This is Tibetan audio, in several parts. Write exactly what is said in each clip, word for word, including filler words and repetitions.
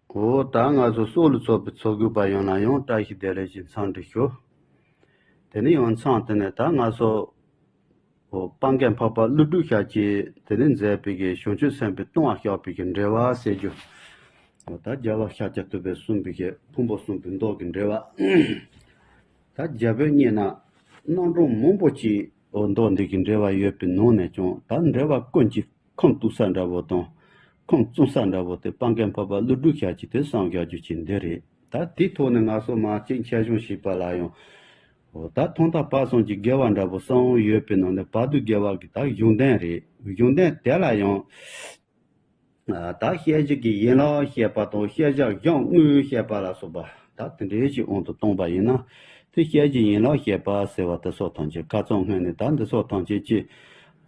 འོ་ད་ང་ཚོ་སྲོག་ལ་ཚོགས་པའི་ཚོགས་དགོས་པ་ཡོངས་ལ་ཡང་བཀྲ་ཤིས་བདེ་ལེགས་ཞེས་འཚམས་འདྲི་ཞུ། དེ་ནས་ཡང་མཚམས་དེ་ནས་ད་ང་ཚོ་འོ་སྤང་རྒན་འཕགས་པ་ཀླུ་སྒྲུབ་ཞབས་ཀྱིས་དེ་ནས་མཛད་པའི་གི་བྱང་ཆུབ་སེམས་དཔའི་ལྟུང་བ་བཤགས་པའི་གི་འགྲེལ་བ་ཟེར་རྒྱུ། འོ་ད་རྒྱལ་བ་ཤཱཀྱ་ཐུབ་པས་གསུངས་པའི་གི་ཕུང་པོ་གསུམ་གྱི་མདོ་གི་འགྲེལ་བ། ད་རྒྱལ་པོའི་སྙན་ན་རྣམ་གྲངས་མང་པོ་ཅིག་འོ་མདོ་འདི་གི་འགྲེལ་བ་ཡོད་པའི་ནང་ནས་ཀྱང་ད་འགྲེལ་བ་ཀུན་གྱི་ཁུངས་གཏུགས་ས་འདྲ་བོ་དང་། ཁུངས་བཙུན་ས་འདྲ་བོ་དེ་སྤང་རྒན་འཕགས་པ་ཀླུ་སྒྲུབ་ཞབས་ཀྱིས་དེ་གསུངས་བཞག་རྒྱུ་ཅིག་འདི་རེད། ད་དེའི་ཐོག་ནས་ང་ཚོ་མ་གཅིག་འཆད་གཞུང་ཞིག་པ་ལ་ཡང་། འོ་ད་ཐོག་མཐའ་བར་གསུམ་གྱི་དགེ་བ་འདྲ་བོ་གསུམ་ཡོད་པའི་ནང་ནས་བར་དུ་དགེ་བ་གི་ད་གཞུང་དོན་རེད། གཞུང་དོན་དེ་ལ་ཡང་། ད་བཤད་བྱ་གི་ཡན་ལག་བཤད་པ་དང་བཤད་བྱ་གཞུང་དངོས་བཤད་པ་ལ་སོགས་པ་ད་དེ་འདྲའི་ཞིག་དབང་དུ་བཏང་པ་ཡིན་ན། དེ་བཤད་བྱའི་ཡན་ལག་བཤད་པ་ཟེར་བ་དེ་སོགས་ཐམས་ཅད་ཁ་ཚང་སྔོན་ནས་ད་འདི་སོགས་ཐམས་ཅད་ཀྱི་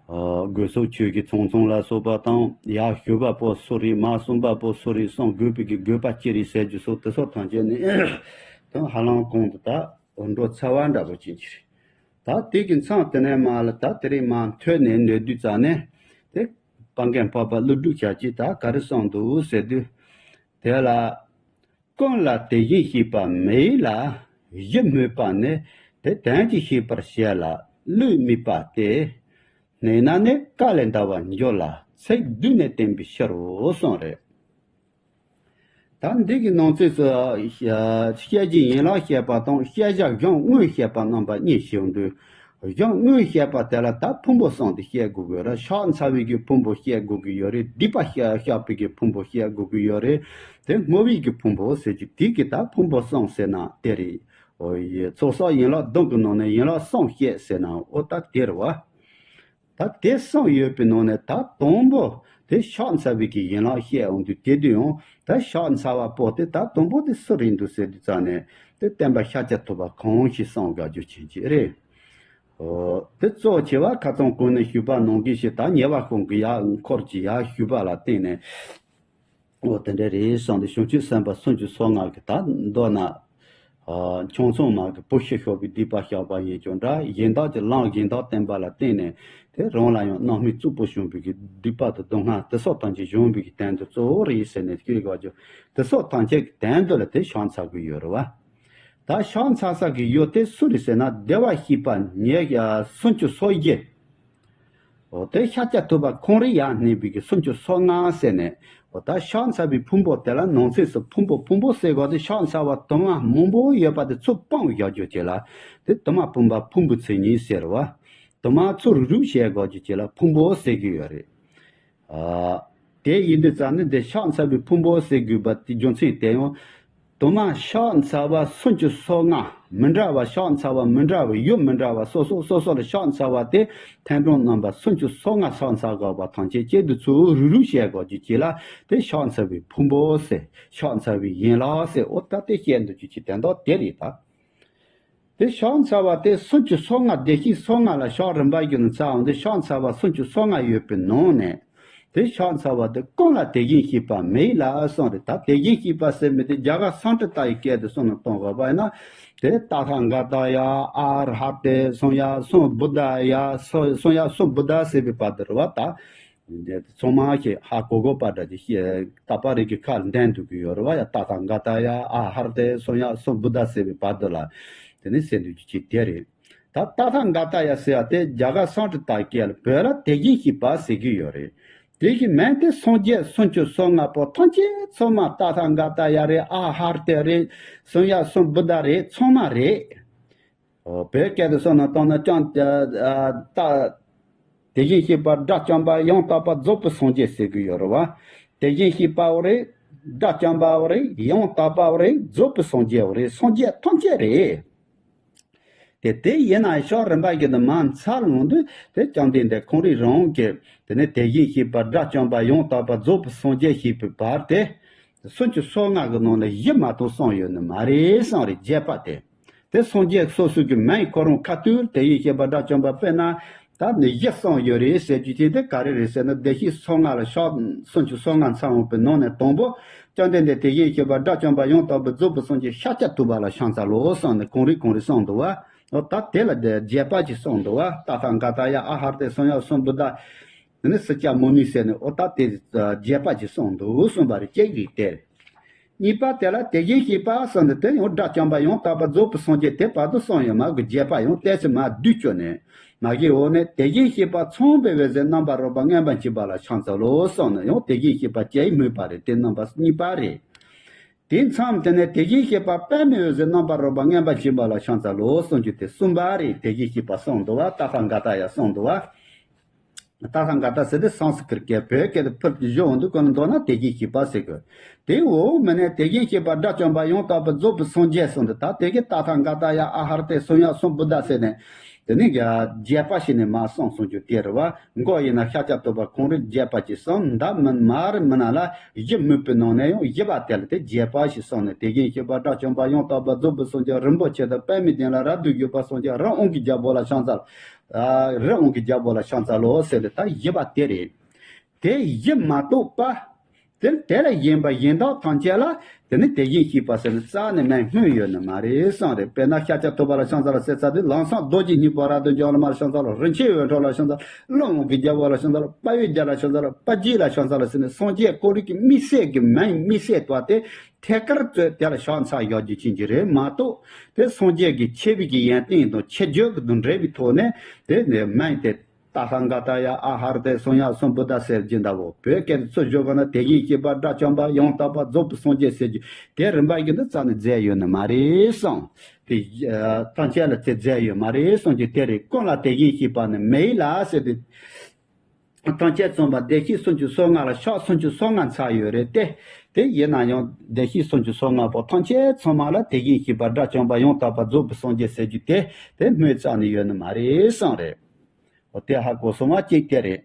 དགོས་སོགས་ཆོས་ཀྱི་ཚོམ་ཚོམ་ལ་སོགས་པ་དང་། ཡར་ཞུས་པ་པོ་སུ་རེད། མར་གསུངས་པ་པོ་སུ་རེད། གསུང་དགོས་པའི་གི་དགོས་པ་ཅི་རེད་ཟེར་རྒྱུ་སོགས་དེ་སོགས་ཐམས་ཅད་ནི་ད་ཧ་ལམ་གོང་དུ་ད་འགྲོ་ཚར་བ་འདྲ་པོ་ཅན་ཅིག་རེད། ད་དེ་གི་མཚམས་དེ་ནས་མར་ལ་ད་དེ་རིང་མར་ཐོན་ནས་ནས་དུས་ཙ་ནས་དེ་སྤང་རྒན་འཕགས་པ་ཀླུ་སྒྲུབ་ཞབས་ཀྱིས་ད་ག་རེ་གསུངས་འདུག་ཟེར་དུས། དེ་ལ། ཀུན་ལ་དེ་བཞིན་གཤེགས་པ་མི་ཡི་ལ། གཞི་སྨོད་པ་ནི་དེ་དོན་གྱིས་ཤེས་པར་བྱེད་ལ་བློས་དམིགས་པ་སྟེ། གནས་ན་ནི་བཀའ་ལས་འདའ་བར་འགྱུར་ལ་ཚིག་བསྡུས་ནས་བསྟན་པའི་ཕྱིར་རོ་གསུངས་རེད། ད་འདི་གི་ནང་ཚིགས་སུ་བཤད་བྱའི་ཡན་ལག་བཤད་པ་དང་བཤད་བྱ་གཞུང་དངོས་བཤད་པ་རྣམ་པ་གཉིས་ཞིག་འདུག་གཞུང་དངོས་བཤད་པ་དེ་ལ་ད་ཕུང་པོ་གསུམ་དེ་བཤད་དགོས་དགོས་རེད། ཕྱག་འཚལ་བའི་གི་ཕུང་པོ་བཤད་དགོས་ཀྱི་ཡོད་རེད། སྡིག་པ་བཤགས་བཤགས་པའི་གི་ཕུང་པོ་བཤད་དགོས་ཀྱི་ཡོད་རེད། དེ་བསྔོ་བའི་གི་ཕུང་པོ་ཟེར་གྱི་དེ་གི་ད་ཕུང་པོ་གསུམ་ཟེར་ན་དེ་རེད། འོ་ཡི་ཚོགས་བསགས་ཡན་ལག་བདུན་གྱི་ནང་ནས་ཡན་ལག་གསུམ་བཤད་ཟེར་ན་འོ་ད་དེ་རེད་བ། ད་དེ་གསུམ་ཡོད་པའི་ནང་ནས་ད་དང་པོ་དེ་ཕྱག་འཚལ་བའི་གི་ཡན་ལག་བཤད་འོང་དུས་དེ་དུས་ཡང་ད་ཕྱག་འཚལ་བ་པོ་དེ་ད་དང་པོ་དེ་སུ་རེད་འདུག་ཟེར་དུས་ཙང་ནས་དེ་སྟོན་པ་ཤཱཀྱ་ཐུབ་པ་གང་ཞིག་གསུངས་བཞག་རྒྱུ་ཅན་ཅིག་རེད། འོ། དེ་གཙོ་ཆེ་བ་ཁ་ཚང་གོང་ནས་ཞུས་པ་ནང་བཞིན་ཞིག་ད་ཉེ་བར་ཤོང་གི་ཡར་འཁོར་གྱི་ཡར་ཞུས་པ་ལ་བརྟེན་ནས། འོ་དེ་འདྲ་རེད་བསམ་སྟེ་བྱང་ཆུབ་སེམས་དཔའ་སུམ་ཅུ་སོ་ལྔ་གི་ད་མདོར་ན། ཨ་ཆུང་ཆུང་མ་གི་བུ་ཤི་ཤོར་བའི་སྡིག་པ་བཤགས་པ་ཡིན་ཀྱང་འདྲ། གཞན་དག་གི་ལམ་གཞན་དག་བསྟན་པ་ལ་བརྟེན་ནས་དེ་རང་ལ་ཡང་རྣམ་སྨིན་རྩུབ་པོ་བྱུང་བའི་གི་སྡིག་པ་དང་སྡུག་བསྔལ་དེ་སོགས་ཐམས་ཅད་བྱུང་བའི་གི་དོན་དུ་གཙོ་བོ་རེད་ཟེར་ནས་ཤེས་དགོས་ཀྱི། དེ་སོགས་ཐམས་ཅད་ཀྱི་དོན་དུ་ལ་དེ་ཕྱག་འཚལ་གྱི་ཡོད་རེད་བ། ད་ཕྱག་འཚལ་ས་གི་ཡུལ་དེ་སུ་རེད་ཟེར་ན་བདེ་བར་གཤེགས་པ་ཉེ་སུམ་ཅུ་སོ་བརྒྱད། འོ་དེ་ཤཱཀྱ་ཐུབ་པ་ཁོང་རང་ཡར་གནས་པའི་གི་སུམ་ཅུ་སོ་ལྔ་ཟེར་ནས། འོ་ད་ཕྱག་འཚལ་བའི་ཕུང་པོ་དེ་ལ་ནང་གསེས་སུ་ཕུང་པོ་ཕུང་པོ་ཟེར་དགོས་ཏེ་ཕྱག་འཚལ་བ་དུ་མ་མང་པོ་ཡོད་པ་དེ་ཚུར་སྤངས་བཞག་རྒྱུ་བྱས་ལ། དེ་དུ་མ་བུམ་པ་ཕུང་པོའི་མཚན་ཉིད་ཟེར་བ། དུ་མ་ཚུར་རུབ་བྱས་དགོས་རྒྱུ་བྱས་ལ་ཕུང་པོ་ཟེར་གྱི་ཡོད་རེད། ཨ། དེ་ཡིན་དུས་ཙང་ནི་འདི་ཕྱག་འཚལ་བའི་ཕུང་པོ་ཟེར་དགོས་པ་དེ་རྒྱུ་མཚན་དེ་ཡང་། དུ་མ་ཕྱག་འཚལ་བ་སུམ་ཅུ་སོ་ལྔ་མི་འདྲ་བ། ཕྱག་འཚལ་བ་མི་འདྲ་བ་ཡུལ་མི་འདྲ་བ། སོ་སོ་སོ་སོ་ལ་ཕྱག་འཚལ་བ་དེ་ཐེངས་གྲངས་རྣམ་པ་སུམ་ཅུ་སོ་ལྔ་ཕྱག་འཚལ་དགོས་པ་ཐམས་ཅད་གཅིག་ཏུ་ཚུར་རུབ་རུབ་བྱས་དགོས་རྒྱུ་བྱས་ལ་དེ་ཕྱག་འཚལ་བའི་ཕུང་པོ་ཟེར། ཕྱག་འཚལ་བའི་ཡན་ལག་ཟེར། འོ་ད་དེ་བཤད་འདོད་རྒྱུ་ཅིག་དོན་དག་དེ་རེད་ད། དེ་ཕྱག་འཚལ་བ་དེ་སུམ་ཅུ་སོ་ལྔ་བདེ་གཤེགས་སོ་ལྔ་ལ་ཕྱག་རིམ་པ་བཞིན་དུ་འཚལ་འོང་དུས་ཕྱག་འཚལ་བ་སུམ་ཅུ་སོ་ལྔ་ཡོད་པའི་ནང་ནས། དེ་ཕྱག་འཚལ་བ་དེ་ཀུན་ལ་དེ་བཞིན་གཤེགས་པ་མི་ཡི་ལ་གསུངས་རེད། ད་དེ་བཞིན་གཤེགས་པ་ཟེར་མི་དེ་རྒྱ་གར་སཾ་སྐྲྀ་ཏ་ཡི་སྐད་དུ་གསུངས་ནས་གཏོང་དགོས་པ་ཡིན་ན། དེ་ཏ་ཐཱ་ག་ཏཱ་ཡ་ཨཱ་ར་ཧ་ཏེ་སམ་ཡ་སམ་བུདྡྷཱ་ཡ། སམ་ཡ་སམ་བུདྡྷཱ་ཟེར་བའི་བར་དུ་རེད་བ་ད། འདི་ཚང་མ་ཞིག་ཧ་གོ་གོ་པ་འདྲ་ཅིག་ཤེས་ཏ་པ་རིག་གི་ཁ་ལ་འདོན་ཐུབ་ཀྱི་ཡོད་རེད་བ། ཡ་ཏ་ཐཱ་ག་ཏཱ་ཡ་ཨཱ་ཧ་ར་ཏེ་སམ་ཡ་སམ་བུདྡྷཱ་ཟེར་བའི་བར་དུ་ལ་དེ་ནི་ཟེར་འདོད་ཀྱི་ཅིག་དེ་རེད། ད་ཏ་ཐཱ་ག་ཏཱ་ཡ་ཟེར་བ་དེ་རྒྱ་གར་སཾ་སྐྲྀ་ཏ་སྐད་ལ་བོད་ལ་དེ་བཞིན་གཤེགས་པ་ཟེར་གྱི་ཡོད་རེད། དེ་གི་མིང་དེ་སངས་རྒྱས་སུམ་ཅུ་སོ་ལྔ་པོ་ཐམས་ཅད་ཚང་མ་ཏ་ཐཱ་ག་ཏཱ་ཡ་རེད། ཨཱ་ཧ་ར་ཏེ་རེད། སམ་ཡ་སམ་བུདྡྷཱ་རེད། ཚང་མ་རེད། བོད་སྐད་དུ་སོང་ན་བཏང་ན་ཀྱང་། ད་དེ་བཞིན་གཤེགས་པ་དགྲ་བཅོམ་པ་ཡང་དག་པ་རྫོགས་པའི་སངས་རྒྱས་ཟེར་གྱི་ཡོད་རེད་བ། དེ་བཞིན་གཤེགས་པའོ་རེད། དགྲ་བཅོམ་པའོ་རེད། ཡང་དག་པའོ་རེད། རྫོགས་པའི་སངས་རྒྱས་འོ་རེད། སངས་རྒྱས་ཐམས་ཅད་རེད། དེ་དེ་ཡིན་ན་ཕྱག་རིམ་པ་བཞིན་དུ་མར་འཚལ་ལོང་དུས་དེ་བཅོམ་ལྡན་འདས་ཁོང་རང་རང་གིས་དེ་ནས་དེ་བཞིན་གཤེགས་པ་དགྲ་བཅོམ་པ་ཡང་དག་པ་རྫོགས་པའི་སངས་རྒྱས་ཞེས་པའི་བར་དེ། སུམ་ཅུ་སོ་ལྔ་གི་ནང་ལ་བཞི་མ་གཏོགས་གསུངས་ཡོད་ནི་མ་རེད་གསུངས་རེད། རྒྱས་པ་དེ། དེ་སངས་རྒྱས་སོ་སོ་གི་མིང་ཁོ་རང་ཁ་ཐུག་དེ་བཞིན་གཤེགས་པ་དགྲ་བཅོམ་པ་དཔེར་ན། ད་ནི་བཞི་གསུངས་ཡོད་རེད་ཟེར་རྒྱུ་དེ་དེ་ག་རེ་རེད་ཟེར་ན། བདེ་གཤེགས་སོ་ལྔ་ལ་ཕྱག་སུམ་ཅུ་སོ་ལྔ་འཚལ་འོང་པའི་ནང་ནས་དང་པོ། བཅོམ་ལྡན་འདས་དེ་བཞིན་གཤེགས་པ་དགྲ་བཅོམ་པ་ཡང་དག་པར་རྫོགས་པའི་སངས་རྒྱས་ཤཱཀྱ་ཐུབ་པ་ལ་ཕྱག་འཚལ་ལོ་གསུངས་ནས་གང་རེ་གང་རེ་གསུངས་འདུག་བ། འོ་ད་དེ་ལ་དེ་རྒྱས་པ་ཅིག་གསུངས་འདུག་བ། ཏ་ཐཱ་ག་ཏཱ་ཡ་ཨཱ་ཧ་ར་ཏེ་སམ་ཡ་སམ་བུདྡྷཱ། དེ་ནི་སཱ་ཀྱ་མུ་ནི་ཟེར་ནས་འོ་ད་དེ་རྒྱས་པ་ཅིག་གསུངས་འདུག་གསུངས་པ་རེད། གཅིག་རེད་དེ། གཉིས་པ་དེ་ལ་དེ་བཞིན་གཤེགས་པ་གསུངས་ནས་དེ་ཡང་དགྲ་བཅོམ་པ་ཡང་དག་པར་རྫོགས་པའི་སངས་རྒྱས་དེ་བར་དུ་གསུངས་ཡོད་མ་གི་རྒྱས་པ་ཡང་ཏོག་ཙམ་མར་བསྡུས་བཅུག་ནས་མ་གི་འོག་ནས་དེ་བཞིན་གཤེགས་པ་མཚུངས་པའི་འོད་ཟེར་རྣམ་པར་རོལ་པ་མངོན་པར་མཁྱེན་པ་ལ་ཕྱག་འཚལ་ལོ་གསུངས་ནས་ཡང་དེ་བཞིན་གཤེགས་པ་སྤྱིར་སྨོས་པ་རེད། དེ་རྣམ་པ་གཉིས་པ་རེད། དེ་མཚམས་དེ་ནས་དེ་བཞིན་གཤེགས་པ་པདྨའི་འོད་ཟེར་རྣམ་པར་རོལ་པ་མངོན་པར་མཁྱེན་པ་ལ་ཕྱག་འཚལ་ལོ་གསུངས་རྒྱུ་དེ་གསུམ་པ་རེད། དེ་བཞིན་གཤེགས་པ་གསུངས་འདུག་བ། ཏ་ཐཱ་ག་ཏ་ཡ་གསུངས་འདུག་བ། ཏ་ཐཱ་ག་ཏ་ཟེར་དེ་སཾ་སྐྲྀཏ་སྐད། བོད་སྐད་དུ་ཕུལ་གྱི་གཞུང་འདུག་གོ་ན་མདོར་ན་དེ་བཞིན་གཤེགས་པ་ཟེར་དགོས། དེའི་འོག་མ་ནས་དེ་བཞིན་གཤེགས་པ་དགྲ་བཅོམ་པ་ཡང་དག་པར་རྫོགས་པའི་སངས་རྒྱས་གསུངས་འདུག་ད་དེ་གི་ཏ་ཐཱ་ག་ཏ་ཡ་ཨ་ཧ་ར་ཏེ་སམྱཀ་སཾ་བུདྡྷ་ཟེར་ནས། དེ་ནས་རྒྱས་པ་ཞིག་ནས་མར་གསུངས་གསུངས་རྒྱུ་དེ་རེད་བ། མགོ་ཡིན་ན་ཤཱཀྱ་ཐུབ་པ་ཁོང་རིགས་རྒྱས་པ་ཅིག་གསུངས། མདའ་མིན་མ་རི་མིན་ན་ལ་གཞི་སྨོས་པའི་ནང་ནས་ཡང་བཞི་པ་དེ་ལ་དེ་རྒྱས་པ་ཞིག་གསུངས་ནས། དེ་བཞིན་གཤེགས་པ་དགྲ་བཅོམ་པ་ཡང་དག་པར་རྫོགས་པའི་སངས་རྒྱས་རིན་པོ་ཆེ་དང་པདྨའི་གདན་ལ་རབ་ཏུ་བཞུགས་པ་སངས་རྒྱས་རི་དབང་གི་རྒྱལ་པོ་ལ་ཕྱག་འཚལ། རི་དབང་གི་རྒྱལ་པོ་ལ་ཕྱག་འཚལ་ལོ་ཟེར་ནས་ད་བཞི་པ་དེ་རེད། དེ་བཞི་མ་གཏོགས་པ། དེ་དེ་ལས་གཞན་པ་གཞན་དག་ཐམས་ཅད་ལ་དེ་ནི་དེ་བཞིན་གཤེགས་པ་ཟེར་ནས་རྩ་ནས་མིང་སྨོས་ཡོད་ནི་མ་རེད་གསུངས་རེད། དཔེར་ན་ཤཱཀྱ་ཐུབ་པ་ལ་ཕྱག་འཚལ་ལོ་ཟེར་ཚར་དུས་ལམ་སེང་རྡོ་རྗེ་སྙིང་པོ་རབ་ཏུ་འཇོམས་ལ་མར་ཕྱག་འཚལ་ལོ། རིན་ཆེན་འོད་འཕྲོ་ལ་ཕྱག་འཚལ་ལོ། ཀླུ་དབང་གི་རྒྱལ་པོ་ལ་ཕྱག་འཚལ་ལོ། དཔའ་བོའི་རྒྱལ་ལ་ཕྱག་འཚལ་ལོ། དཔའ་རྒྱལ་ལ་ཕྱག་འཚལ་ལོ་ཟེར་ནས་སངས་རྒྱས་ཀོ་རིག་གི་དམིགས་བསལ་གྱི་མིང་དམིགས་བསལ་བཏགས་ཏེ་ཐད་ཀར་ཚོས་དེ་ལ་ཕྱག་འཚལ་ཡག་རྒྱུ་ཅན་གྱི་རེད་མ་གཏོགས། དེ་སངས་རྒྱས་ཀྱི་ཆེ་བའི་གི་ཡོན་ཏན་དང་ཆེ་བརྗོད་ཀྱི་དང་འབྲེལ་བའི་ཐོག་ནས་དེ་ནས་མིང་དེ། ཏ་ཐཱ་ག་ཏ་ཡ་ཨ་ཧ་ར་ཏེ་སམྱཀ་སཾ་བུདྡྷ་ཟེར་གྱིན་གདའ་བོ། བོད་སྐད་དུ་ཚུར་བཞག་པ་ན་དེ་བཞིན་གཤེགས་པ་དགྲ་བཅོམ་པ་ཡང་དག་པར་རྫོགས་པའི་སངས་རྒྱས་ཟེར་རྒྱུ་དེ་རིམ་པ་བཞིན་དུ་རྩ་ནས་མཛད་ཡོད་ནི་མ་རེད་གསུངས། དེ་ཐམས་ཅད་ལ་དེ་མཛད་ཡོད་མ་རེད་གསུངས་རྒྱུ་དེ་རེད། ཀུན་ལ་དེ་བཞིན་གཤེགས་པ་ནི་མེད་ལ་ཟེར་ཏེ། ཐམས་ཅད་མཚུངས་པ་བདེ་གཤེགས་སུམ་ཅུ་སོ་ལྔ་ལ་ཕྱག་སུམ་ཅུ་སོ་ལྔ་འཚལ་ཡོད་རེད་དེ། དེ་ཡིན་ན་ཡང་བདེ་གཤེགས་སུམ་ཅུ་སོ་ལྔ་པོ་ཐམས་ཅད་ཚང་མ་ལ་དེ་བཞིན་གཤེགས་པ་དགྲ་བཅོམ་པ་ཡང་དག་པར་རྫོགས་པའི་སངས་རྒྱས་ཟེར་རྒྱུ་དེ་དེ་སྨོས་རྩ་ནས་ཡོད་ནི་མ་རེད་གསུངས་རེད། འོ་དེ་ཧ་གོ་སོང་བ་གཅིག་དེ་རེད།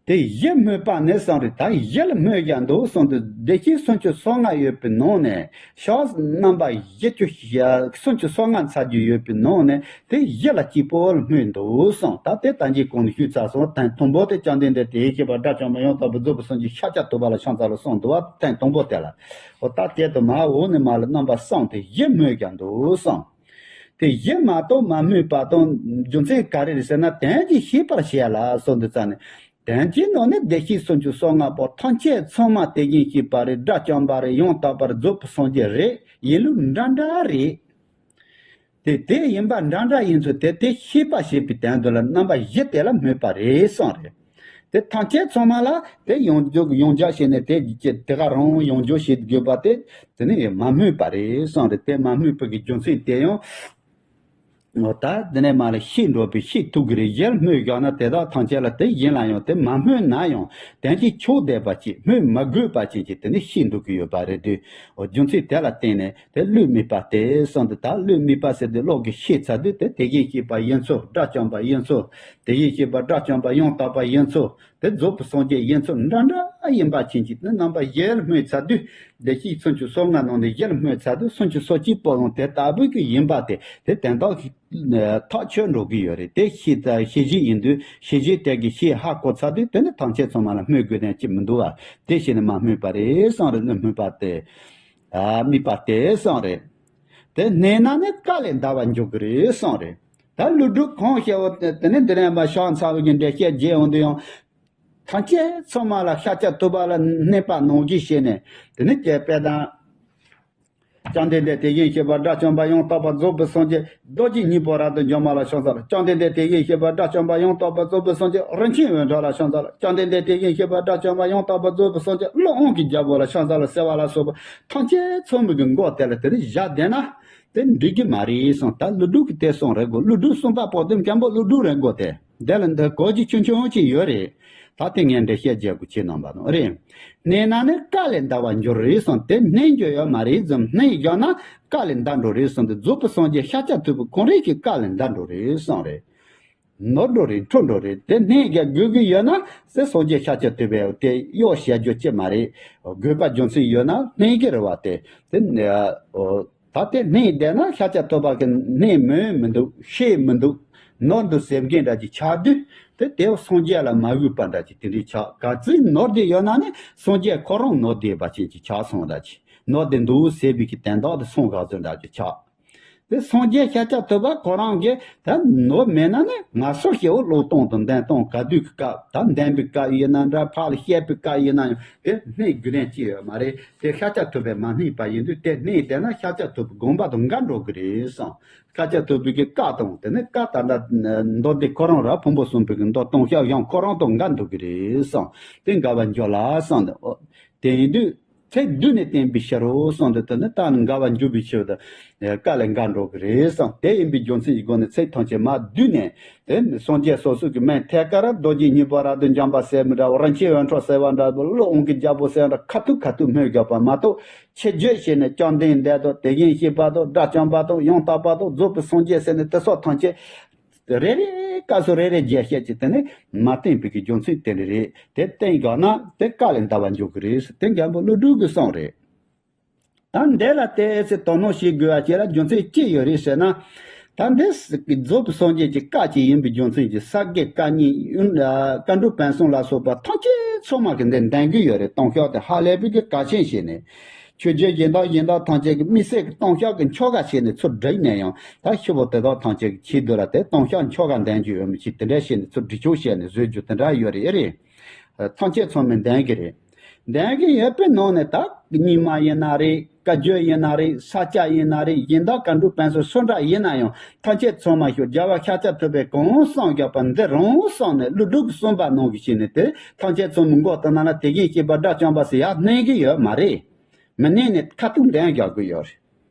དེ་བཞི་སྨོས་པ་ནི་གསུངས་རེད། ད་བཞི་ལ་སྨོས་ཀྱང་འདུག་གསུངས་དུས་བདེ་གཤེགས་སུམ་ཅུ་སོ་ལྔ་ཡོད་པའི་ནང་ནས་ཕྱག་རྣམ་པ་བཞི་བཅུ་ཞེ་སུམ་ཅུ་སོ་ལྔ་འཚལ་རྒྱུ་ཡོད་པའི་ནང་ནས་དེ་བཞི་ལ་གཅིག་པོ་ལ་སྨོས་འདུག་གསུངས། ད་དེ་ད་གིན་གོང་ནས་ཞུས་ཚར་སོང་། ཐེངས་དང་པོ་དེ་བཅོམ་ལྡན་འདས་དེ་བཞིན་གཤེགས་པ་དགྲ་བཅོམ་པ་ཡང་དག་པར་རྫོགས་པའི་སངས་རྒྱས་ཤཱཀྱ་ཐུབ་པ་ལ་ཕྱག་འཚལ་ལོ་གསུངས་འདུག་བ། ཐེངས་དང་པོ་དེ་ལ། འོ་ད་དེ་དུ་མ་འོག་ནས་མ་ལ་རྣམ་པ་གསུམ་དེ་བཞི་སྨོས་ཀྱང་འདུག་གསུངས། དེ་བཞི་མ་གཏོགས་མ་སྨོས་པ་དང་རྒྱུ་མཚན་ག་རེ་རེད་ཟེར་ན། དོན་གྱིས་ཤེས་པར་བྱས་ལ་གསུངས་འདུག་རྩ་ནས། དོན་གྱི་ནང་ནས་བདེ་གཤེགས་སུམ་ཅུ་སོ་ལྔ་པོ་ཐམས་ཅད་ཚང་མ་དེ་བཞིན་གཤེགས་པ་རེད། དགྲ་བཅོམ་པ་རེད། ཡང་དག་པར་རྫོགས་པའི་སངས་རྒྱས་རེད། ཡིན་ལུགས་འདྲ་འདྲ་རེད། དེ་དེ་ཡིན་པ་འདྲ་འདྲ་ཡིན་ཚུལ་དེ་དེ་ཤེས་པ་བྱེད་པའི་དོན་དུ་ལ་རྣམ་པ་བཞི་དེ་ལ་སྨོས་པ་རེད་གསུངས་རེད། དེ་ཐམས་ཅད་ཚང་མ་ལ་དེ་ཡོངས་རྫོགས་ཡོངས་རྫོགས་བྱས་ནས་དེ་དེ་ག་རང་ཡོངས་རྫོགས་བྱེད་དགོས་པ་དེ་དེ་ནི་མ་སྨོས་པ་རེད་གསུངས་རེད། དེ་མ་སྨོས་པ་གི་རྒྱུ་མཚན་དེ་ཡང་ངོ་ད་དེ་ནས་མ་ལ་ཤེས་འགྲོ་བའི་ཤེས་ཐུབ་ཀྱི་རེད། གཞན་སྨོས་བཞག་ན་དེ་དག་ཐམས་ཅད་ལ་དེ་ཡིན་ལ་ཡང་དེ་མ་སྨོས་ན་ཡང་དོན་གྱི་ཆོག་བསྡད་པ་ཅིག་སྨོས་མ་དགོས་པ་ཅན་གྱི་དེ་ནི་ཤེས་འགྲོ་གི་ཡོད་པ་རེད་དུས། རྒྱུ་མཚན་དེ་ལ་བརྟེན་ནས་དེ་བློས་དམིགས་པ་སྟེ་གསུངས་འདུག་ད་བློས་དམིགས་པ་ཟེར་དུས་བློ་གིས་ཤེས་ཚར་དུས་དེ་དེ་བཞིན་གཤེགས་པ་ཡིན་ཚུལ། དགྲ་བཅོམ་པ་ཡིན་ཚུལ། དེ་བཞིན་གཤེགས་པ་དགྲ་བཅོམ་པ་ཡང་དག་པ་ཡིན་ཚུལ། དེ་རྫོགས་པའི་སངས་རྒྱས་ཡིན་ཚུལ་འདྲ་འདྲ་ཡིན་པ་ཅན་གྱི་དེ་རྣམ་པ་བཞི་ལ་སྨོས་ཚར་དུས། བདེ་གཤེགས་སུམ་ཅུ་སོ་ལྔ་ནང་ནས་བཞི་ལ་སྨོས་ཚར་དུས་སུམ་ཅུ་སོ་གཅིག་པོ་ཡང་དེ་ལྟ་བུ་གི་ཡིན་པ་དེ་དེ་དོན་དག་གི་ཐག་ཆོད་འགྲོ་གི་ཡོད་རེད། དེ་ཤེས་ཤེས་བཞིན་ཡིན་དུས་ཤེས་བཞིན་དེ་གི་ཤེས་ཧ་གོ་ཚར་དུས་དེ་ནི་ཐམས་ཅད་ཚང་མ་ལ་སྨོས་དགོས་དོན་ཅི་མི་འདུག་བ། དེ་བྱས་ནས་མ་སྨོས་པ་རེད་གསུངས་རེད། སྨོས་པ་དེ། ཨ་དམིགས་པ་དེ་གསུངས་རེད། དེ་བསྣན་ན་ནི་བཀའ་ལས་འདའ་བར་འཇུག་གི་རེད་གསུངས་རེད། ད་ཀླུ་སྒྲུབ་ཁོང་ཞེས་པ་དེ་ནི་འདི་ནས་མ་ཕྱག་འཚལ་བའི་གི་འགྲེལ་བཤད་རྒྱས་འོང་དུས་ཡང་། ཐམས་ཅད་ཚང་མ་ལ་ཤཱཀྱ་ཐུབ་པ་ལ་བསྣན་པ་ནང་བཞིན་བྱས་ནས་དེ་ནི་དེ་དཔེ་དང་། བཅོམ་ལྡན་འདས་དེ་བཞིན་གཤེགས་པ་དགྲ་བཅོམ་པ་ཡང་དག་པར་རྫོགས་པའི་སངས་རྒྱས་རྡོ་རྗེ་སྙིང་པོ་རབ་ཏུ་འཇོམས་པ་ལ་ཕྱག་འཚལ་ལོ། བཅོམ་ལྡན་འདས་དེ་བཞིན་གཤེགས་པ་དགྲ་བཅོམ་པ་ཡང་དག་པར་རྫོགས་པའི་སངས་རྒྱས་རིན་ཆེན་འོད་འཕྲོ་ལ་ཕྱག་འཚལ་ལོ། བཅོམ་ལྡན་འདས་དེ་བཞིན་གཤེགས་པ་དགྲ་བཅོམ་པ་ཡང་དག་པར་རྫོགས་པའི་སངས་རྒྱས་ཀླུ་དབང་གི་རྒྱལ་པོ་ལ་ཕྱག་འཚལ་ལོ་ཟེར་བ་ལ་སོགས་པ་ཐམས་ཅད་ཚང་མ་གི་མགོ་དེ་ལ་དེ་རིང་བཞག་བསྡད་ན་དེ་འགྲིག་གི་མ་རེད་གསུངས། ད་ཀླུ་སྒྲུབ་ཀྱི་དེ་གསུངས་རེད་གོ། ཀླུ་སྒྲུབ་གསུམ་པ་པོ་དེ་མཁན་པོ་ཀླུ་སྒྲུབ་རེད་གོ། དེ་དེ་ལ་འདི་གོ་རྒྱུ་ཆུང་ཆུང་ཅིག་ཡོད་རེད། ད་དེ་ངས་འགྲེལ་བཤད་རྒྱག་དགོས་ཆེད་གནང་པ་དང་རེད། བསྣན་ན་ནི་བཀའ་ལས་འདའ་བར་འགྱུར་རེད་གསུངས། དེ་བསྣན་རྒྱུ་ཡོད་མ་རེད་ཙམ། བསྣན་བཞག་ན་བཀའ་ལས་འདའ་འགྲོ་རེད་གསུངས་ཏེ་རྫོགས་པའི་སངས་རྒྱས་ཤཱཀྱ་ཐུབ་པའི་ཁོང་རང་གི་བཀའ་ལས་འདའ་འགྲོ་རེད་གསུངས་རེད། ནོར་འགྲོ་རེད། འཕྲོ་འགྲོ་རེད། དེ་བསྣན་རྒྱག་དགོས་ཀྱི་ཡོད་ན་ཟེར། སངས་རྒྱས་ཤཱཀྱ་ཐུབ་པས་དེ་གཡོག་བྱ་རྒྱུ་ཅི་མ་རེད། དགོས་པ་རྒྱུ་མཚན་ཡོད་ན་བསྣན་གྱི་རེད་བ། དེ་དེ་ནས་ཨོ། ད་དེ་བསྣན་བསྡད་ན་ཤཱཀྱ་ཐུབ་པ་གི་བསྣན་མོས་མི་འདུག་ཤེས་མི་འདུག་ནོར་འདུག་ཟེར་མཁན་འདྲ་ཅིག་ཆགས་དུས་དེ་དེ་སངས་རྒྱས་ལ་མ་གུས་པ་འདྲ་ཅིག་དེ་འདྲའི་ཆགས། ག་ཚོད་ནོར་དེ་ཡོད་ན་ནི་སངས་རྒྱས་ཁོ་རང་ནོར་དེ་བ་ཅན་ཅིག་ཆགས་སོང་འདྲ་ཅིག་ནོར་དེ་འདུག་ཟེར་བའི་གི་དན་རྟགས་དེ་སོང་ག་ཚོད་འདྲ་ཅིག་ཆགས། དེ་སངས་རྒྱས་ཤཱཀྱ་ཐུབ་པ་ཁོ་རང་གིས་ད་ནོར་མེད་ན་ནི་ང་སོགས་སྐྱེ་བོ་ཀློག་སྟངས་དང་འདོན་སྟངས་ག་དུས་ཀྱི་སྐབས་ད་འདོན་པའི་སྐབས་ཡིན་ན་འདྲ། ཕར་ལ་བཤད་པའི་སྐབས་ཡིན་ན་ཡང་དེ་སྣེ་རྒྱུ་ལྡན་ཅི་ཡོད་མ་རེད། དེ་ཤཱཀྱ་ཐུབ་པས་མ་སྣེ་བ་ཡིན་དུས་དེ་སྣེ་བསྡད་ན་ཤཱཀྱ་ཐུབ་པའི་དགོངས་པ་དང་འགལ་འགྲོ་གི་རེད་བསམ། ཤཱཀྱ་ཐུབ་པའི་གི་བཀའ་དང་དེ་ནི་བཀའ་ད་ལྟ་མདོ་སྡེ་ཁོ་རང་ར་ཕུང་པོ་གསུམ་པའི་གི་མདོ་སྟོང་ཤོག་གཞུང་ཁོ་རང་དང་འགལ་འགྲོ་གི་རེད་བསམ། དེ་འགལ་བ་འཇོག་ལ་བསམ། དེ་ཡིན་དུས། ཚེ་བསྡུས་ནས་བསྟན་པའི་ཕྱིར་རོ་གསུངས་ཏེ། དེ་ནི་ད་ནི་འགལ་བ་འཇུག་པའི་ཕྱིར་དུ་བཀའ་ལས་འགལ་འགྲོ་གི་རེད་བསམ། དེ་ཡིན་པའི་རྒྱུ་མཚན་གྱི་སྒོ་ནས་ཚེ་ཐམས་ཅད་མར་བསྡུས་ནས་དེ་ནི་སངས་རྒྱས་སོ་སོ་གི་མིང་ཐད་ཀར་རྡོ་རྗེ་སྙིང་པོ་རབ་ཏུ་འཇོམས་པ་ཟེར་མི་འདྲ་བ། རིན་ཆེན་འོད་འཕྲོ་ཟེར་བ་འདྲ་བ། ཀླུ་དབང་གི་རྒྱལ་པོ་ཟེར་བ་འདྲ་ཁ་ཐུག་ཁ་ཐུག་སྨོས་དགོས་པ་མ་གཏོགས། ཆེ་བརྗོད་བྱས་ནས་བཅོམ་ལྡན་འདས་དང་དེ་བཞིན་གཤེགས་པ་དང་དགྲ་བཅོམ་པ་དང་ཡང་དག་པ་དང་རྫོགས་པའི་སངས་རྒྱས་ཟེར་ནས་དེ་སོགས་ཐམས་ཅད། རེ་རེ་སྐབས་སུ་རེ་རེ་རྒྱས་བཤད་ཀྱི་དེ་ནི་མ་བསྟན་པའི་གི་རྒྱུ་མཚན་དེ་འདྲ་རེད། དེ་བསྟན་དགོས་ན་དེ་བཀའ་ལས་འདའ་བ་འཇུག་གི་རེད། དེ་རྒན་པོ་ཀླུ་སྒྲུབ་ཀྱི་གསུང་རེད། ད་འདི་ལ་དེ་ཨེ་ཙི་དོ་སྣང་བྱེད་དགོས་པ་ཅིག་ལ་རྒྱུ་མཚན་ཅི་ཡོད་རེད་ཟེར་ན། ད་འདི་རྫོགས་པའི་སངས་རྒྱས་ཀྱི་བཀའ་ཅིག་ཡིན་པའི་རྒྱུ་མཚན་གྱིས་ས་དགེ་བཀའ་རྙིང་ཡུན་བཀའ་འགྲོ་བན་གསུམ་ལ་སོགས་པ་ཐམས་ཅད་ཚང་མ་གི་འདི་འདོན་གི་ཡོད་རེད། སྟོང་ཤོག་དེ་ཧ་ལས་པའི་གི་གལ་ཆེན་བྱས་ནས། ཆོས་བརྒྱུད་གཞན་དག་གཞན་དག་ཐམས་ཅད་ཀྱི་དམིགས་བསལ་གྱི་སྟོང་ཤོག་གི་ཆོ་ག་བྱས་ནས་ཚུར་བསྒྲིགས་ནས་ཡང་ད་ཤི་བོ་དེ་དག་ཐམས་ཅད་ཀྱི་ཆེད་དུ་ལ་དེ་སྟོང་ཤོག་ཆོ་ག་འདོན་རྒྱུ་ཡོད་མི་ཞིག་དེ་འདྲ་བྱས་ནས་ཚུར་སྒྲིག་ཆོག་བྱས་ནས་བཟོས་རྒྱུ་དེ་འདྲ་ཡོད་རེད། ཨེ་རེད། ཐམས་ཅད་ཚང་མས་འདོན་གི་རེད། འདོན་གི་ཡོད་པའི་ནང་ནས་ད་རྙིང་མ་ཡིན་ན་རེད། བཀའ་བརྒྱུད་ཡིན་ན་རེད། ས་སྐྱ་ཡིན་ན་རེད། གཞན་དག་བཀའ་འགྲོ་བན་གསུམ་སུ་འདྲ་ཡིན་ན་ཡང་ཐམས་ཅད་ཚང་མ་ཤོག་རྒྱལ་བ་ཤཱཀྱ་ཐུབ་པས་གང་གསུངས་བཞག་པ་འདི་རང་གསུངས་ནས་ཀླུ་སྒྲུབ་ཀྱིས་གསུངས་པ་ནང་བཞིན་བྱས་ནས་དེ་ཐམས་ཅད་ཚང་མས་མགོ་བཏང་ན་ལ་དེ་བཞིན་གཤེགས་པ་དགྲ་བཅོམ་པ་ཟེར་ཡག་གནང་གི་ཡོད་མ་རེད། མི་གནང་ནས་ཁ་ཐུག་འདོན་རྒྱག་གི་ཡོད་རེད།